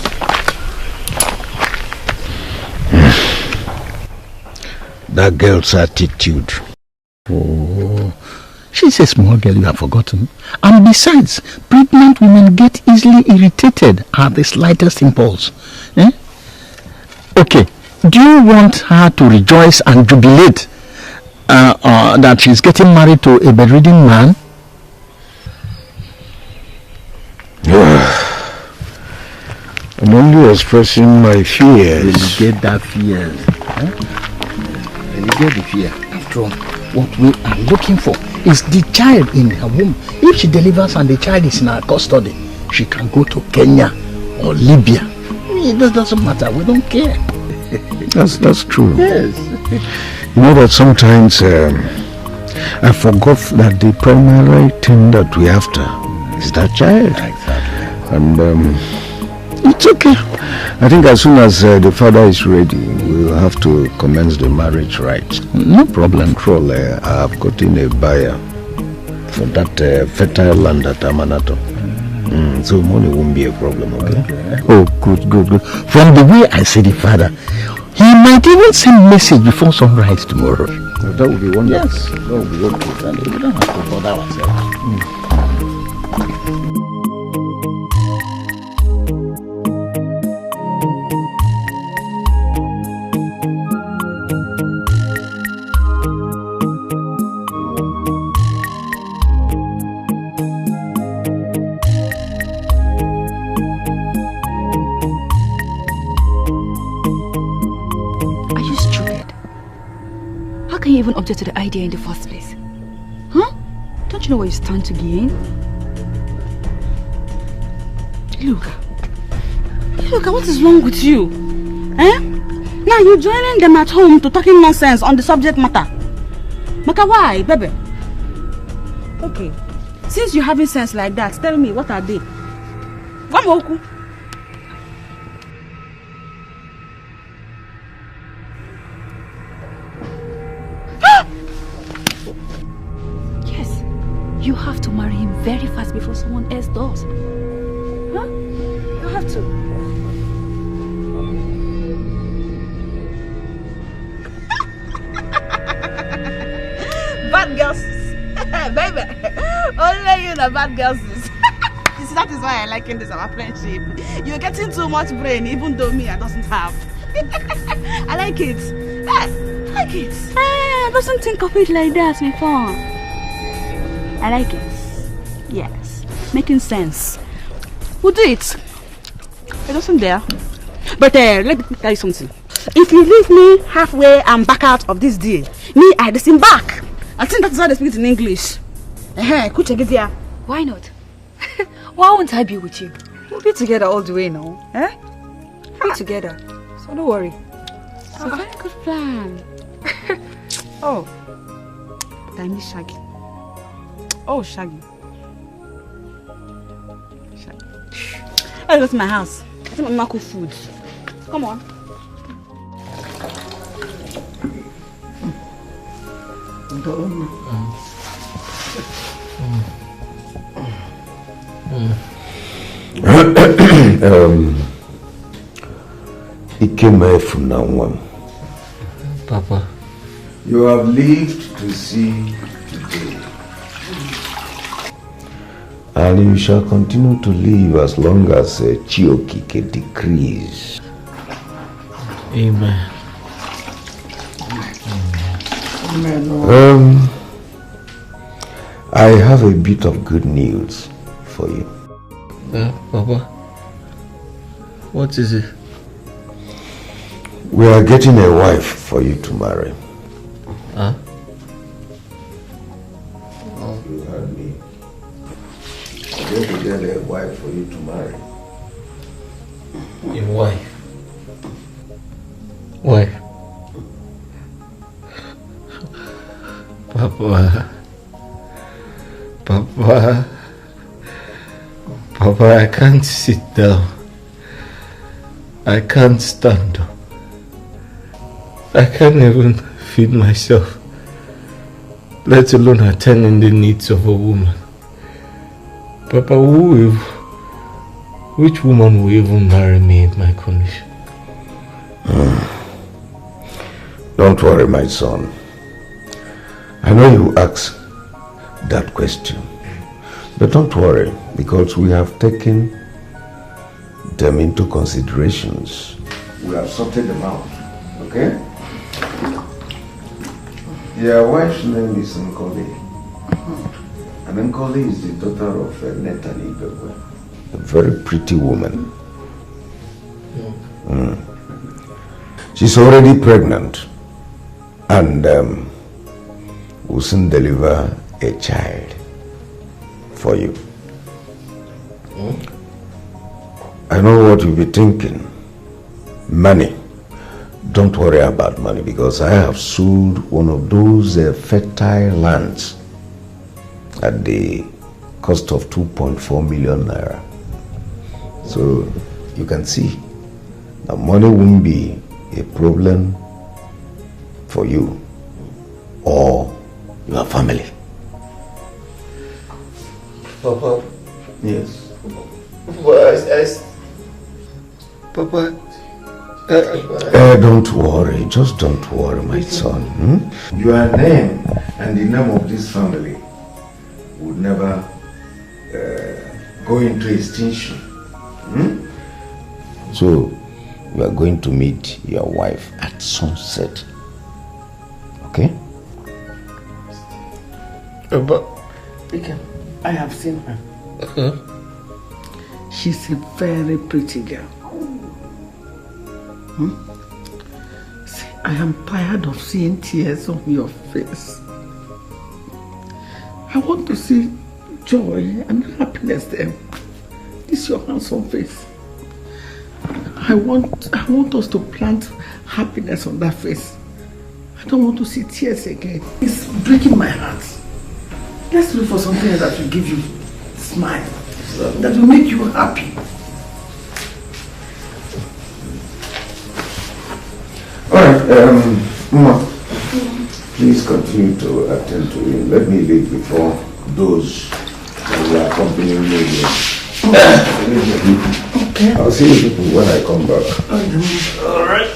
That girl's attitude. Oh, she's a small girl, you have forgotten. And besides, pregnant women get easily irritated at the slightest impulse. Eh? Okay, do you want her to rejoice and jubilate uh, uh, that she's getting married to a bedridden man? I'm only expressing my fears. Delegate that fear. Huh? Delegate the fear. After all, what we are looking for is the child in her womb. If she delivers and the child is in her custody, she can go to Kenya or Libya. It does- doesn't matter. We don't care. That's that's true. Yes. You know that sometimes um, I forgot that the primary thing that we after is that child. Exactly. And um, it's okay. I think as soon as uh, the father is ready, we'll have to commence the marriage rites. No problem. After all, uh, I've gotten a buyer for that uh, fertile land at Amanato. Mm, so money won't be a problem, okay? Okay. Oh, good, good, good. From the way I see the father, he might even send message before sunrise tomorrow. That would be wonderful. Yes. That would be okay. And we don't have to bother ourselves. Are you stupid? How can you even object to the idea in the first place? Huh? Don't you know what you stand to gain? Look, look, what is wrong with you? Eh? Now you joining them at home to talking nonsense on the subject matter. Maka why, baby? Okay, since you having sense like that, tell me, what are they? Gwa m okwu. Yes, you have to marry him very fast before someone else does. Huh? You have to. Bad girls is. You see, that is why I like in this our friendship. You're getting too much brain, even though me, I doesn't have. I like it. Yeah, I like it. Ah, I doesn't think of it like that before. I like it. Yes, making sense. We'll do it. It doesn't there. But uh, let me tell you something. If you leave me halfway and back out of this deal, me, I disembark. I think that's how they speak it in English. Eh, kuche gidia. Why not? Why won't I be with you? We'll be together all the way now. Eh? We'll be together. So don't worry. It's a very good plan. Oh, but I miss Shaggy. Oh, Shaggy. Shaggy. I go to my house. I think my mama cook food. Come on. um, Ikeme Funanwam. Papa. You have lived to see today. And you shall continue to live as long as uh, Chiokike decrees. Amen. Amen. Um, I have a bit of good news for you. Uh, Papa, what is it? We are getting a wife for you to marry. Huh? You heard me. I'm going to get a wife for you to marry. A wife? Wife? Papa. Papa. Papa, I can't sit down. I can't stand up. I can't even feed myself, let alone attending the needs of a woman. Papa, who will, which woman will even marry me in my condition? Don't worry, my son. I know you ask that question. But don't worry, because we have taken them into considerations. We have sorted them out, okay? Their wife's name is Nkoli. And Nkoli is the daughter of uh, Nathan Ibekwe. A very pretty woman. Mm. She's already pregnant and um, will soon deliver a child for you. Hmm? I know what you'll be thinking. Money. Don't worry about money because I have sold one of those uh, fertile lands at the cost of two point four million naira. So you can see that money won't be a problem for you or your family. Papa. Yes. But I, I, Papa. Uh, uh, don't worry. Just don't worry, my son. Hmm? Your name and the name of this family would never uh, go into extinction. Hmm? So, you are going to meet your wife at sunset. Okay? Uh, but Bika, I have seen her. Uh-huh. She's a very pretty girl. Hmm? See, I am tired of seeing tears on your face. I want to see joy and happiness there. This your handsome face. I want I want us to plant happiness on that face. I don't want to see tears again. It's breaking my heart. Let's look for something else that will give you smile, that will make you happy. All right, um, Mama, please continue to attend to him. Let me leave before those that will accompany me here. Okay. I'll see you people when I come back. All right.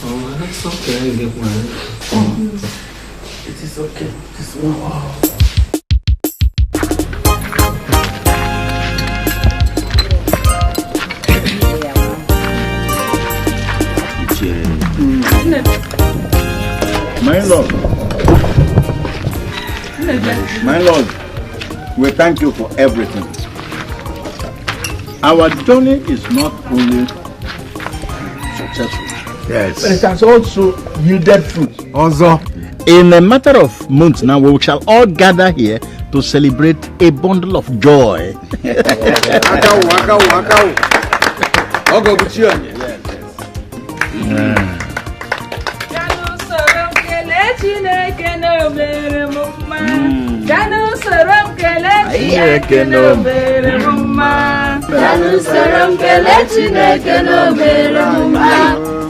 Oh, that's okay. It is okay. This one. Oh. My lord. My lord, we thank you for everything. Our journey is not only successful. Yes. But it has also yielded fruit. Also, in a matter of months now, we shall all gather here to celebrate a bundle of joy. Waka o, waka o, waka o. Ogo buchi onye. Bịanụ soro m kelee Chineke na o mere m mma. Bịanụ soro m kelee Chineke na o mere m mma. Bịanụ soro m kelee Chineke na o mere m mma.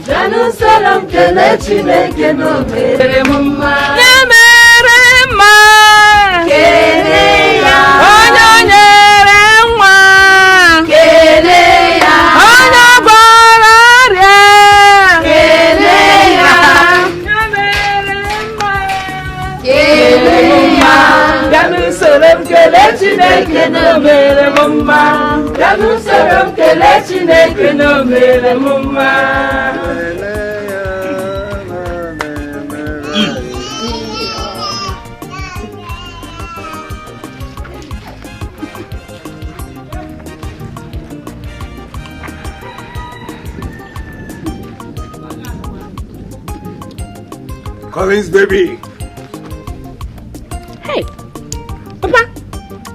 Bịanụ soro m kelee Chineke na o mere m mma. Ya mere mma. Kelee ya. Onye o nyere nwa. Kelee ya. Onye ọ gwọrọ ọrịa. Kelee ya. Ya mere mma. Kelee ya. Bịanụ soro m kelee Chineke na o mere m mma. Bịanụ soro m kelee Chineke na o mere m mma. Collins, baby. Hey, Papa,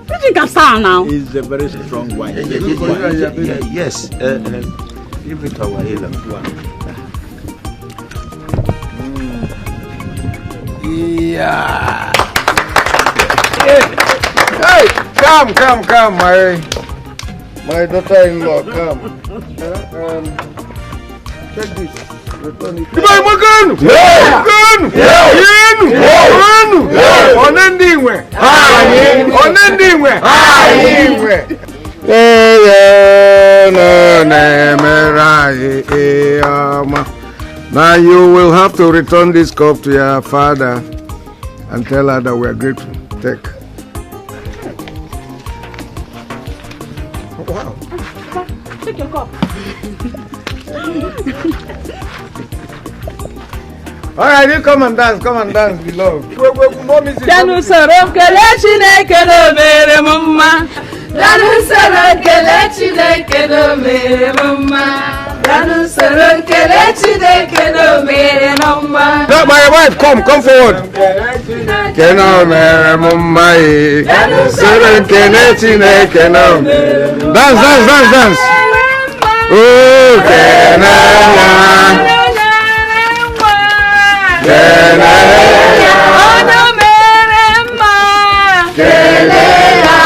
you drink after now? It's a very strong wine. Yeah, yeah, yeah, yeah, yeah, yeah, yes. Uh, uh, give it to our healer. Yeah. Hey, come, come, come, my, my daughter-in-law, come. Uh, um, take this. Return it. Ibe Maganu! Yeah! Maganu! Yeah! Yenu! Yeah! Maganu! Yeah! Onendingwe! Aye! Onendingwe! Aye! Ee, ya na na-emere anyị ihe ọma. Now you will have to return this cup to your father and tell her that we are grateful. Take. Wow. Take your cup. All right, you come and dance, come and dance, beloved. Bịanụ soro m kelee Chineke na o mere m mma. Bịanụ soro m kelee Chineke na o mere m mma. Bịanụ soro m kelee Chineke na o mere m mma. No, my wife, come, come forward. Chineke na o mere m mma, eh. Bịanụ soro m kelee Chineke na o mere m mma. Dance, dance, dance, dance. Oh, kelee ya. Kelee ya. Onye o mere mma. Kelee ya.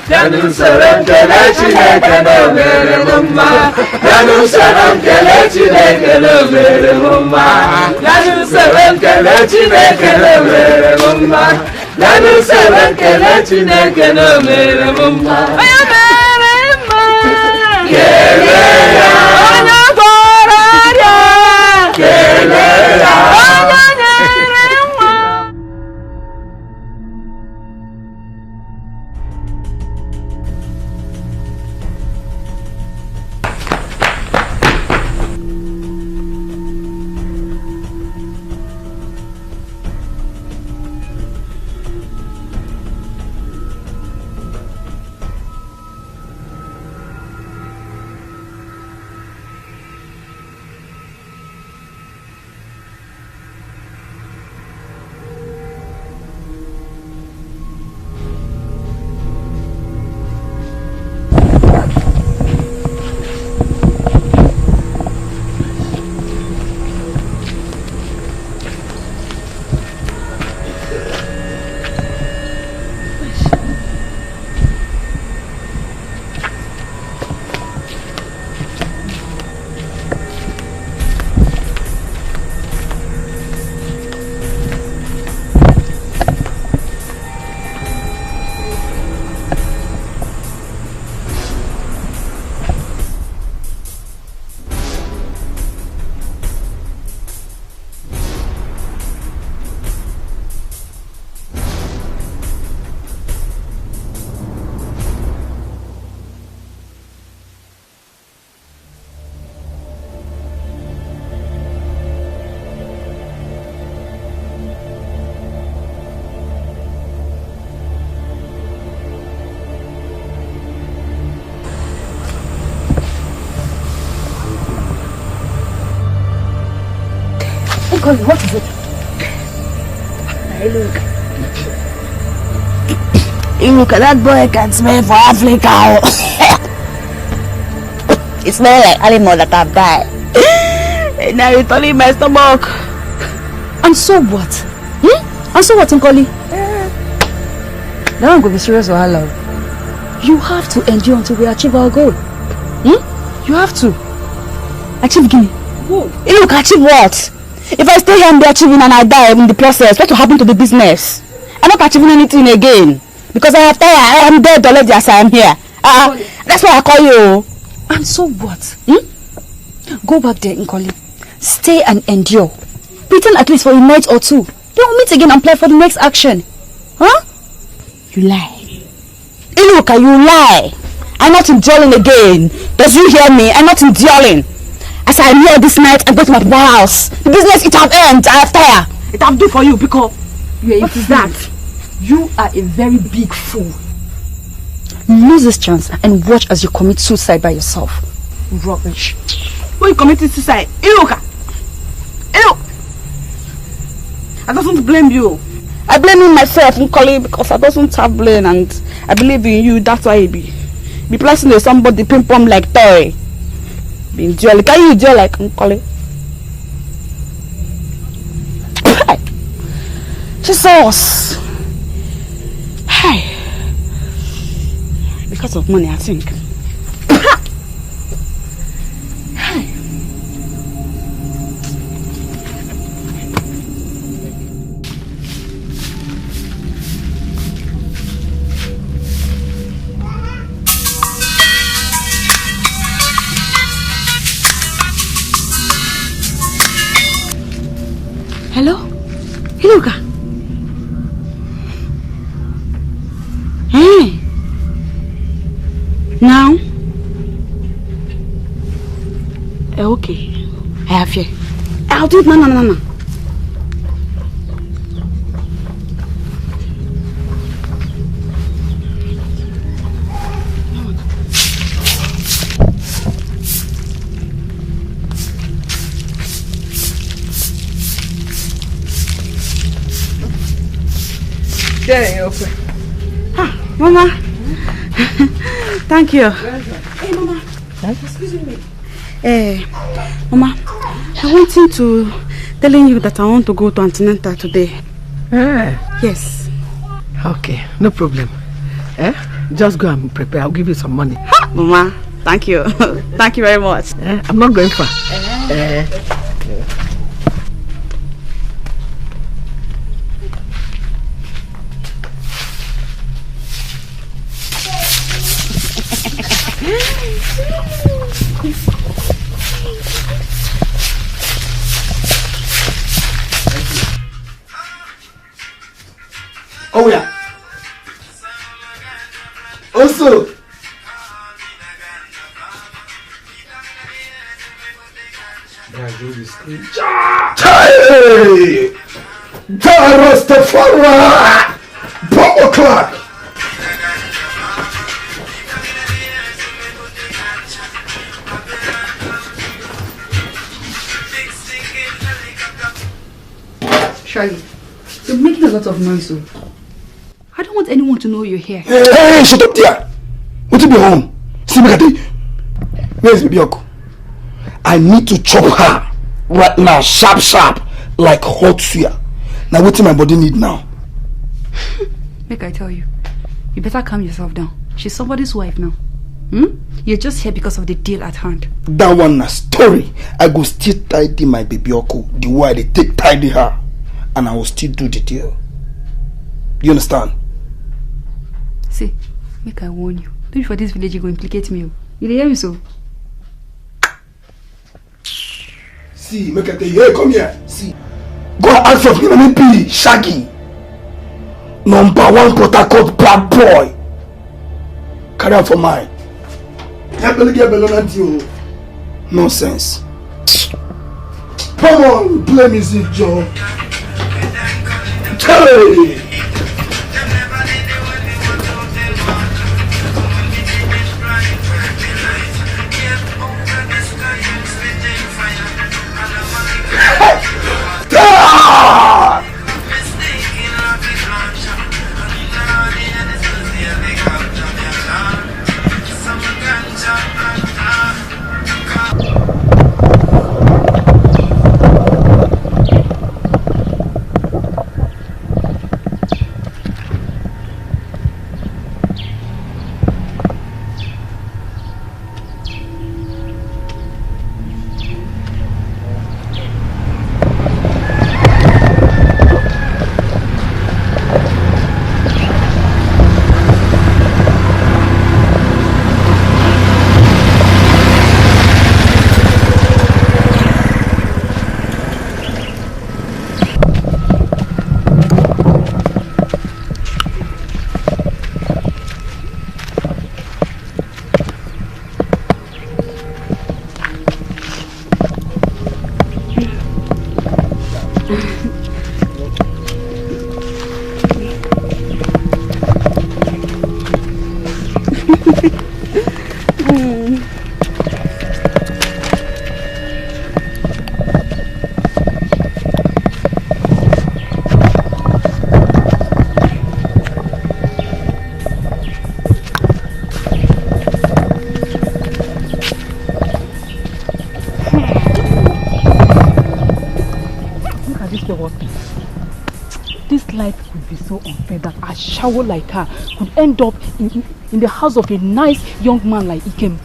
Bịanụ soro m kelee Chineke na o mere m mma. Bịanụ soro m kelee Chineke na o mere m mma. Bịanụ soro m kelee Chineke na o mere m mma. Bịanụ soro m kelee Chineke na o mere m mma. Onye mere mma. Kelee ya. Onye gwọrọ ọrịa. Kelee ya. Onye nyere nwa. Call, what is it? Hey, look. Hey, look, that boy can smell for Africa. Oh. It smells like animal that have died. And now it's turning my stomach. And so what? Hmm? And so what, Nkoli? That one go be serious wahala. You have to endure until we achieve our goal. Hmm? You have to. Achieve guinea. Whoa. Hey, look, achieve what? If I stay here and be achieving and I die in the process, what will happen to the business? I'm not achieving anything again because I have tired. I am dead already as I am here. Uh, that's why I call you. And so what? Hmm? Go back there, Nkoli. Stay and endure. Pretend at least for a night or two. Then we'll meet again and plan for the next action. Huh? You lie. Iluka, you lie. I'm not enduring again. Does you hear me? I'm not enduring. As I am here this night, I'm going to my papa house. The business, it have end. I have tire. It have do for you because you are a fool. That? You are a very big fool. Lose this chance and watch as you commit suicide by yourself. Rubbish. When you committed suicide, Iluka. Iluka. I doesn't blame you. I blame him myself, Nkoli, because I doesn't have brain and I believe in you. That's why he be be placing with somebody ping pong like toy. Be endure. Can you endure like Nkoli? Hey. Jesus. Hey. Because of money, I think. Hey. Hello? Hello, ka? Hey. Now? Eh, okay. I have here. I'll do it. No, no, no, no. There you go. Ah, Mama. Thank you. Hey, Mama. Excuse me. Eh, Mama, I wanted to telling you that I want to go to antenatal today. Eh. Yes. Okay, no problem. Eh? Just go and prepare. I'll give you some money. Ha! Mama, thank you. Thank you very much. Eh? I'm not going far. Eh. Eh. Oh yeah. Also. Guys, don't be scream. Hey! Jah Rastafari! Bomb o'clock! Charlie, you're making a lot of noise, oh. I don't want anyone to know you're here. Hey, hey, hey, shut up there! What you be home? See me, Kati. Where's baby Oko? I need to chop her right now, sharp, sharp, like hot suya. Now, what my body need now? Make I tell you, you better calm yourself down. She's somebody's wife now. Hmm? You're just here because of the deal at hand. That one na story. I go still tidy my baby Oko the way they take tidy her, and I will still do the deal. You understand? See, make I warn you. Don't for this village you go implicate me. Oh. You dey hear me so? See, make I tell you, hey, come here. See, go and ask of him, P Shaggy, number one Port Harcourt bad boy. Carry out for mine. Get belly, get belly, nothing. Nonsense. Come on, play music, Joe. Hey! Hear what? This life could be so unfair that a shower like her could end up in, in, in the house of a nice young man like Ikem.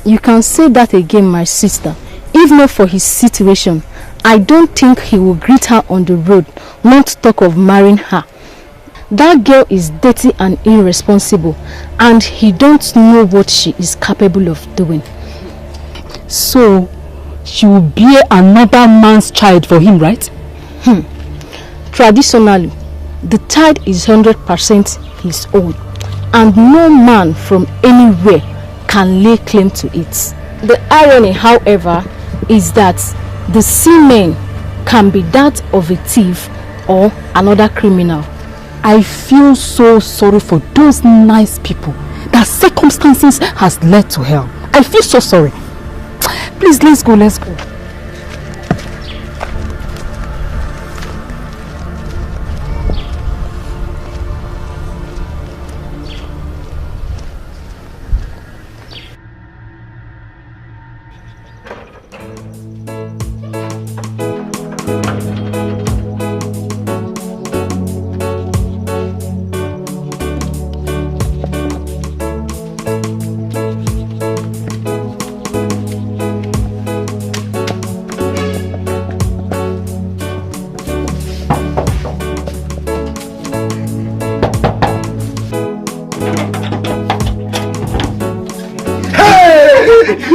You can say that again, my sister. If not for his situation, I don't think he will greet her on the road, not talk of marrying her. That girl is dirty and irresponsible, and he don't know what she is capable of doing. So, she will bear another man's child for him, right? Hmm. Traditionally, the child is hundred percent his own, and no man from anywhere can lay claim to it. The irony, however, is that the semen can be that of a thief or another criminal. I feel so sorry for those nice people that circumstances has led to hell. I feel so sorry. Please, let's go, let's go.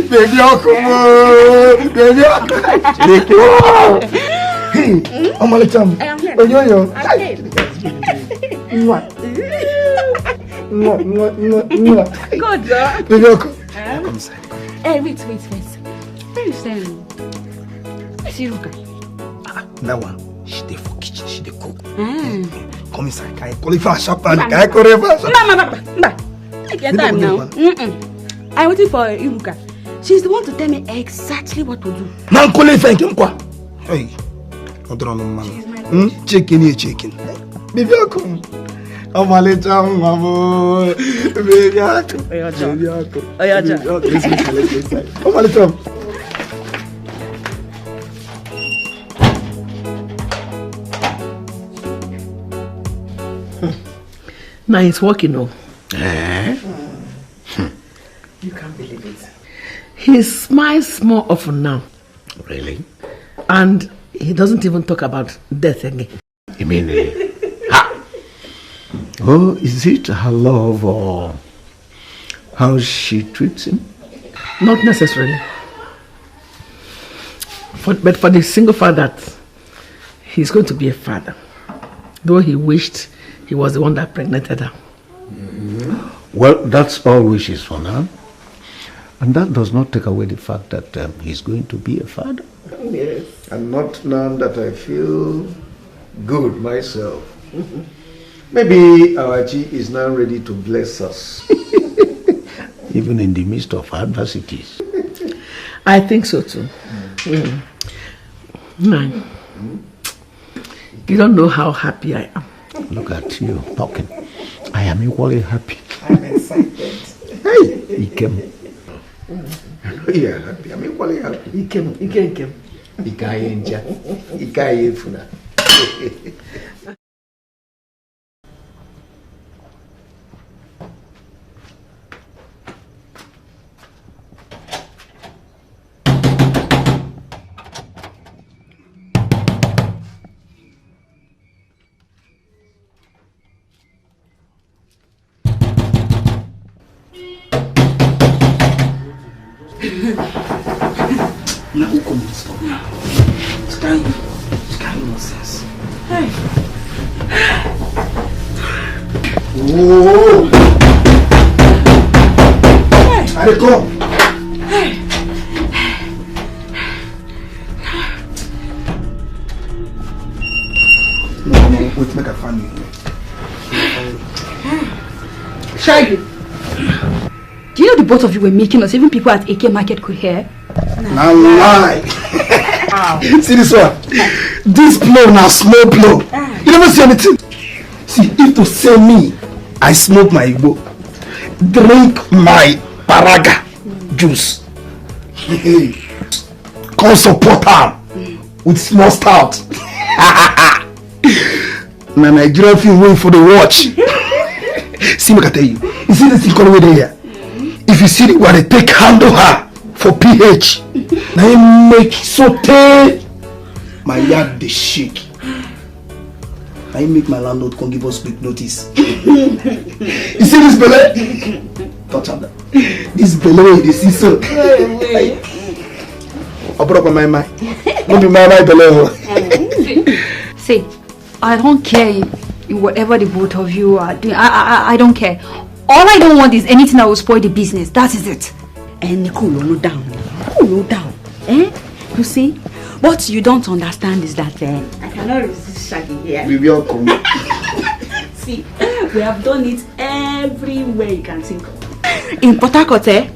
Baby, oh, come on. Baby, oh, come on. Hey, I'm a little. Oyo, yo. Mwah. Mwah, mwah, mwah, mwah. Good, sir. Baby, oh, come. Come inside. Hey, wait, wait, wait. Where is um, where's Iruka? Ah, that one. She dey for kitchen, she dey cook. Mm. Come inside, can I call you for a sharp man? Can I call you for a sharp man? Mba, mba, mba, mba. Take your time now. Mm-mm. I'm waiting for Iruka. She's the one to tell me exactly what to do. Nan kole fa nke mkwa. Hey. Odoro no man. Hmm? Chicken here, chicken. Baby, come. Come on, let's have my boy. Baby, come. Oya, John. Baby, come. Oya, John. Baby, come. Let's go inside. Let's go inside. Come on, let's have. Now it's working, oh. Eh? Hmm. You can't believe it. He smiles more often now. Really? And he doesn't even talk about death again. You mean, uh, ha! Oh, is it her love or how she treats him? Not necessarily. For, but for the single fact that he's going to be a father, though he wished he was the one that pregnanted her. Mm-hmm. Well, that's all wishes for now. And that does not take away the fact that um, he's going to be a father. Yes. And not now that I feel good myself. Mm-hmm. Maybe our G is now ready to bless us. Even in the midst of adversities. I think so too. Mm. Mm. You don't know how happy I am. Look at you talking. I am equally happy. I'm excited. Hey, Ikem. I know you are happy. I'm equally happy. Ikem, Ikem, Ikem. Ikayenja. Ikayefuna. Now who come disturb me? This kind, this kind nonsense. Hey. Oh! Hey. I dey come. Hey. No, no, wait, make I find you. Shaggy. Do you know the both of you were making us? Even people at A K Market could hear. Na lie. See this one. This blow na small blow. You never see anything. See, if to say me, I smoke my igbo, drink my paraga juice, come support am with small stout. Na Nigerian film wey for the watch. See, make I tell you. You see this thing called wey dey here? If you see the way they take handle her for P H, na him make so tey my yard dey shake. Na him make my landlord come give us quick notice. You see this belle? Touch am. This belle wey you dey see so. Open up my mind. No be my mind belle o. See, I don't care in whatever the both of you are doing. I, I, I I don't care. All I don't want is anything that will spoil the business. That is it. And Nicole, no down. Nicole, no down. Eh? You see? What you don't understand is that, eh, I cannot resist Shaggy here. We welcome. See, we have done it everywhere you can think of. In Port Harcourt, eh,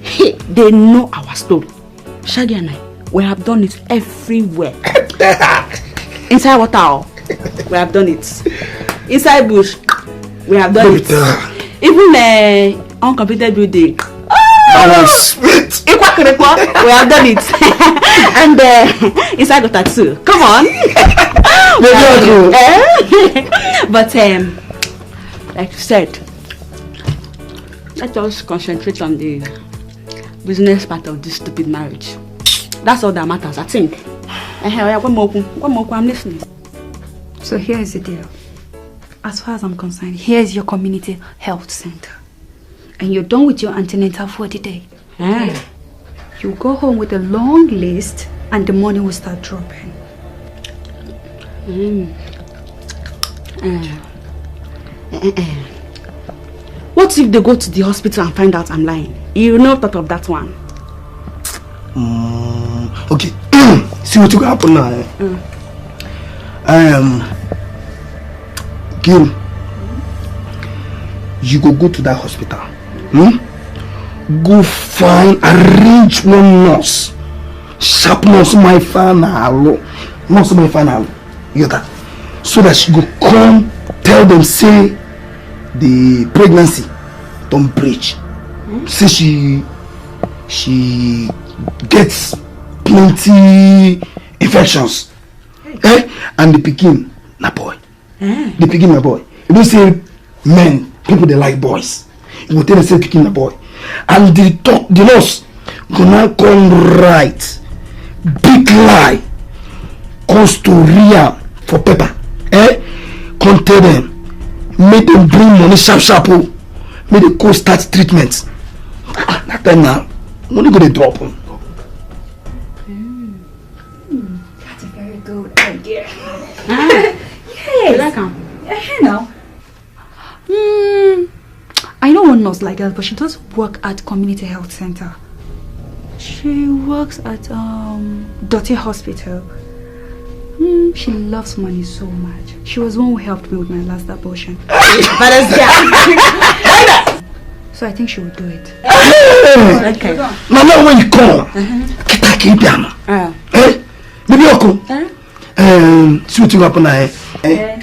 they know our story. Shaggy and I, we have done it everywhere. Inside water, oh, we have done it. Inside bush, we have done it. Even uh, uncompleted building. That one sweet. Ikwakirekwa, we have done it. And uh, inside water too. Come on. Maybe I do. Eh? But um, like you said, let us concentrate on the business part of this stupid marriage. That's all that matters, I think. Eh, eh, oya, one more, one more, I'm listening. So here is the deal. As far as I'm concerned, here is your community health center. And you're done with your antenatal for the day. Eh. You go home with a long list and the money will start dropping. Mm. Eh. Eh, eh, eh. What if they go to the hospital and find out I'm lying? You no thought of that one. Mm, okay. See what you go happen now. Eh? Um, Kim, you go go to that hospital. Hmm? Go find, arrange one nurse. Sharp nurse, my fan, hello. Nurse, my fan, hello. You get that? So that she go come tell them say the pregnancy don't breach. Say she she gets plenty infections. Eh? And the pikin na boy. The pikin na boy. You know say men, people they like boys. You go tell them say pikin na boy. And the talk, the nurse go now come write big lie, come story am for paper. Eh? Come tell them, make them bring money sharp sharp o, make they go start treatment. Ah, that time now, money go dey drop o. That's a very good idea. Huh? Yes. You like am? Eh, now. Hmm. I know one nurse like that, but she doesn't work at community health center. She works at um Dirty Hospital. Hmm, she loves money so much. She was the one who helped me with my last abortion. But that's yeah. So I think she will do it. Okay. Now, now when you come, kita kibiama. Ah. Eh? Maybe you come. Eh? Um, see what will happen now. Eh? Eh?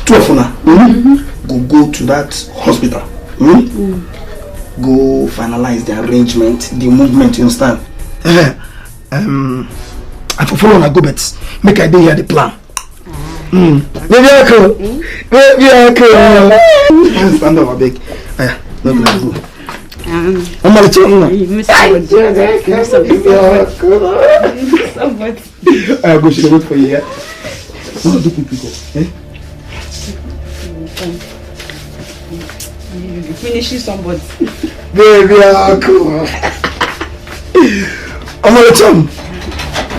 Two of una, hmm? Go go to that hospital. Hmm? Go finalize the arrangement, the movement. You understand? Eh, um, I for follow una go, but make I dey here the plan. Hmm. Baby uncle, baby uncle. Stand up, abeg. Eh, no go, go. Um, I'm gonna tell you. You miss somebody. You miss somebody. You miss somebody. I go, she dey wait for you, yeah? What do people go? Eh? You finishing somebody. Baby, I go. I'm gonna tell you.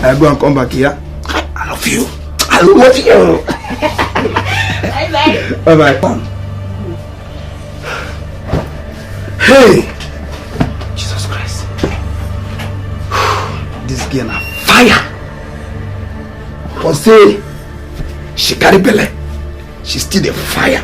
I go and come back here. I love you. I love you. Bye bye. Bye bye. Hey! Jesus Christ. This girl na fire. For say she carry belle, she still dey fire.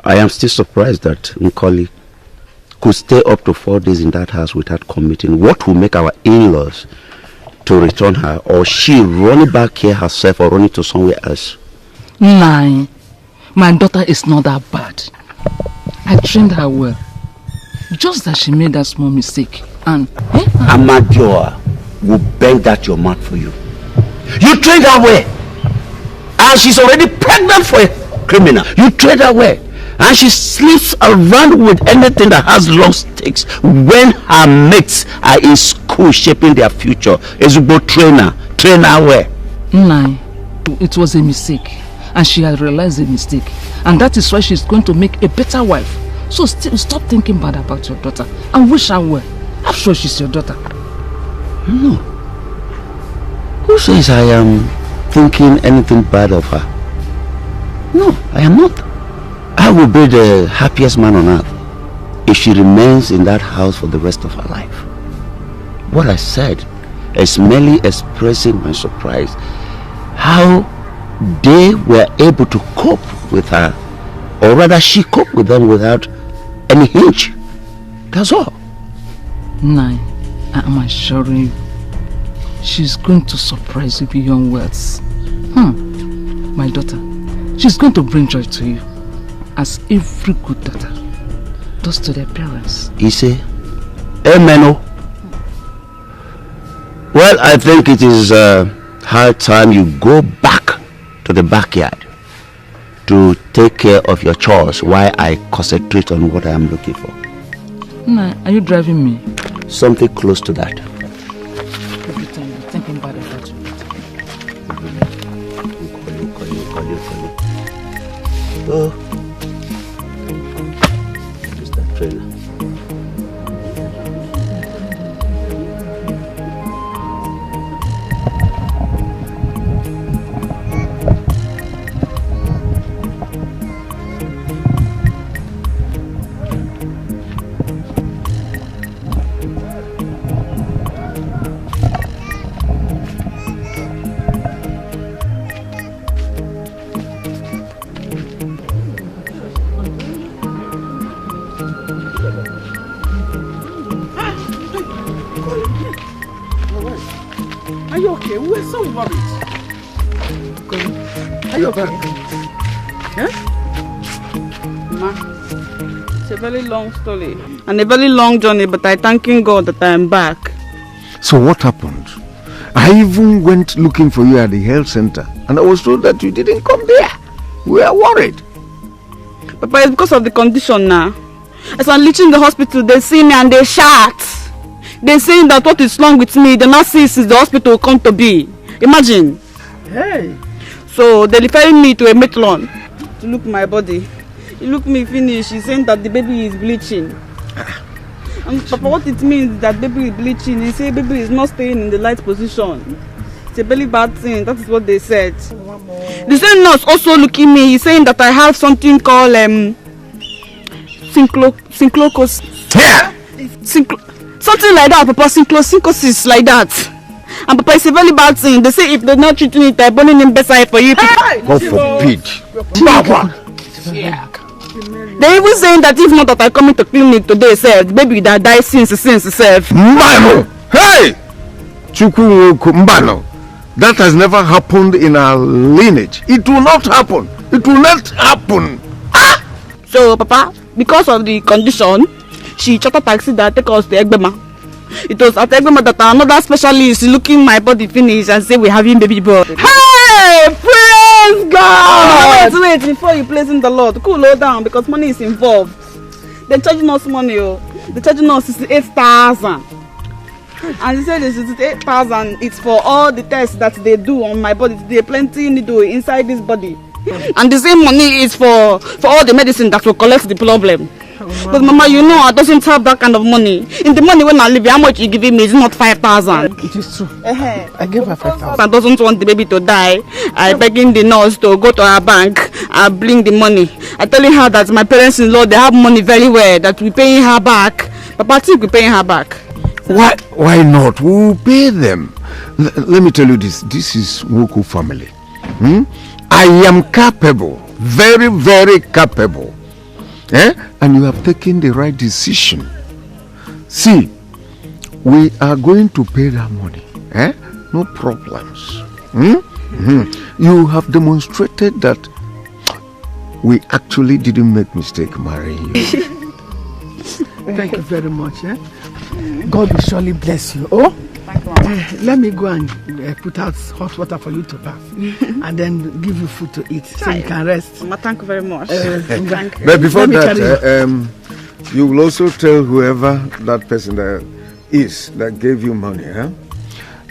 I am still surprised that Nkoli could stay up to four days in that house without committing. What will make our in-laws to return her, or she running back here herself or running to somewhere else? Nine. My daughter is not that bad. I trained her well. Just that she made that small mistake and eh? Amadioa will bend that your mouth for you. You trained her well. And she's already pregnant for a criminal. You trained her well. And she sleeps around with anything that has long sticks when her mates are in school shaping their future. Ezugbo trainer, train her well. Nine, it was a mistake. And she has realized the mistake. And that is why she's going to make a better wife. So st- stop thinking bad about your daughter and wish her well. I'm sure she's your daughter. No. Who says I am thinking anything bad of her? No, I am not. I will be the happiest man on earth if she remains in that house for the rest of her life. What I said is merely expressing my surprise how they were able to cope with her, or rather, she coped with them without any hitch. That's all. Nine, I am assuring you, she's going to surprise you beyond words. Hmm. My daughter, she's going to bring joy to you, as every good daughter does to their parents. He say, Amen. Oh. Well, I think it is uh, high time you go back to the backyard to take care of your chores while I concentrate on what I am looking for. Nine, are you driving me? Something close to that. Every time you're thinking bad about your daughter. Oh. Mister Trailer. Are you okay? We were so worried. Are you okay? Huh? Ma, it's a very long story and a very long journey, but I thanking God that I am back. So what happened? I even went looking for you at the health center, and I was told that you didn't come there. We are worried. Papa, it's because of the condition now. As I'm reaching the hospital, they see me and they shout. They saying that what is wrong with me, they not see since the hospital come to be. Imagine. Hey. So they referring me to a matron to look my body. He look me finish, he saying that the baby is bleaching. And Papa, what it means is that baby is bleaching. He say baby is not staying in the right position. It's a very bad thing. That is what they said. The same nurse also looking me. He's saying that I have something called um, synclo synclocos. Yeah. Synclo something like that, Papa. Synclo syncosis like that. And Papa, it's a very bad thing. They say if they not treating it, I burning in bedside for you. Hey! God forbid. Baba. They even saying that if not that I come into clinic today, sir, the baby that die since since sir. Mbano! Hey! Chukwu Mbano! That has never happened in our lineage. It will not happen. It will not happen. Ah! So, Papa, because of the condition, she charter taxi that take us to Egbema. It was at Egbema that another specialist looking my body finish and say we're having baby boy. Hey, praise God! Wait, wait, before you praising the Lord, cool low down because money is involved. They charging us money, oh. They charging us sixty-eight thousand. And they say the sixty-eight thousand is for all the tests that they do on my body. They plenty needle inside this body. And the same money is for for all the medicine that will collect the problem. But Mama, you know I doesn't have that kind of money. In the money when I leave, how much you giving me is not five thousand. It is true. I gave her five thousand. I doesn't want the baby to die. I begging the nurse to go to her bank and bring the money. I telling her that my parents-in-law, they have money very well, that we paying her back. Papa, I think we paying her back. Why, why not? We will pay them. L- let me tell you this. This is Nwoku family. Hmm? I am capable, very, very capable. Eh? And you have taken the right decision. See, we are going to pay that money. Eh? No problems. Hmm? Mhm. You have demonstrated that we actually didn't make mistake marrying you. Thank you very much. Eh? God will surely bless you. Oh, Thank you, Mama. let me go and uh, put out hot water for you to bath and then give you food to eat so you can rest. Mama, thank you very much. Uh, Thank you. But before Let me that, carry uh, um, you will also tell whoever that person that is that gave you money, huh?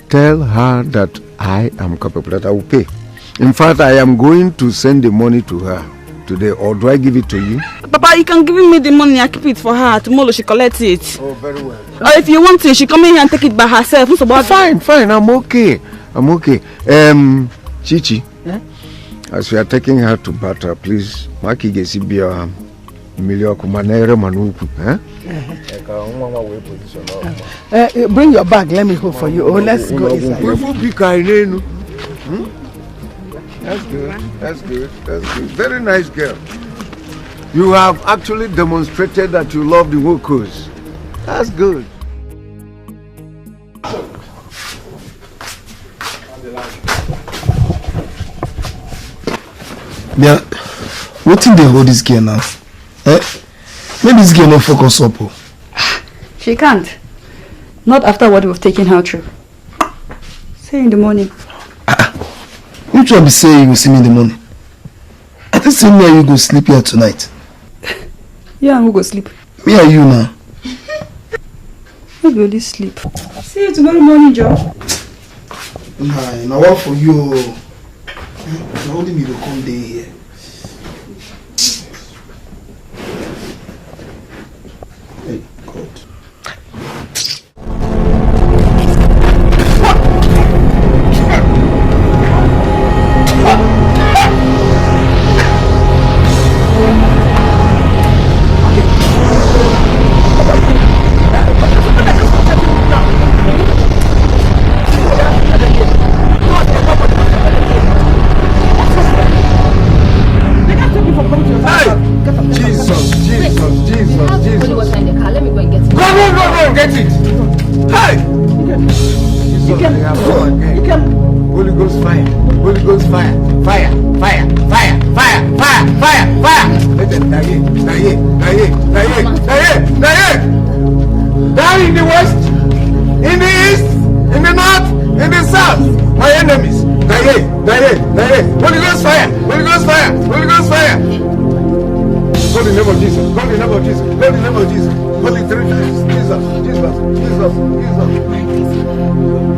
Tell her that I am capable, that I will pay. In fact, I am going to send the money to her today, or do I give it to you? Papa, you can give me the money. I keep it for her. Tomorrow she collect it. Oh, very well. Or if you want it, she come in here and take it by herself. What's about Fine, fine, I'm okay. I'm okay. Um, Chichi, Yeah? As we are taking her to Bata, please, Maki Gesi be our Milio Kumanere Manuku, eh? Ka nwa nwa wee position ọ. Uh, uh, bring your bag. Let me hold for you. Oh, let's go inside. We will be Kainenu. Hmm? That's good. That's good. That's good. Very nice girl. You have actually demonstrated that you love the Wokos. That's good. Bia, wetin dey hold this girl now? Eh? Make this girl no focus up o. She can't. Not after what we've taken her through. See you in the morning. Which one be say you go see me in the morning? I think say me and you go sleep here tonight. You and who go sleep? Me and you now. Who go really sleep? See you tomorrow morning, Joe. Nah, na one for you o. Eh, na only me go come dey here. Hey, God. Hey! Jesus, Jesus, Jesus, Holy Jesus. Water in the car. Let me go and get it. Go, go, go, go, get it. Hey! Jesus, they have come again. Holy Ghost fire. Holy Ghost fire. Fire, fire, fire, fire, fire, fire, fire, fire. Let them die, die, die, die, die, die, die. Die in the west, in the east, in the north, in the south. My enemies, die, die, die. Holy Ghost fire, Holy Ghost fire, Holy Ghost fire. Call the name of Jesus, call the name of Jesus, call the name of Jesus. Call it three times. Jesus, Jesus, Jesus, Jesus, Jesus.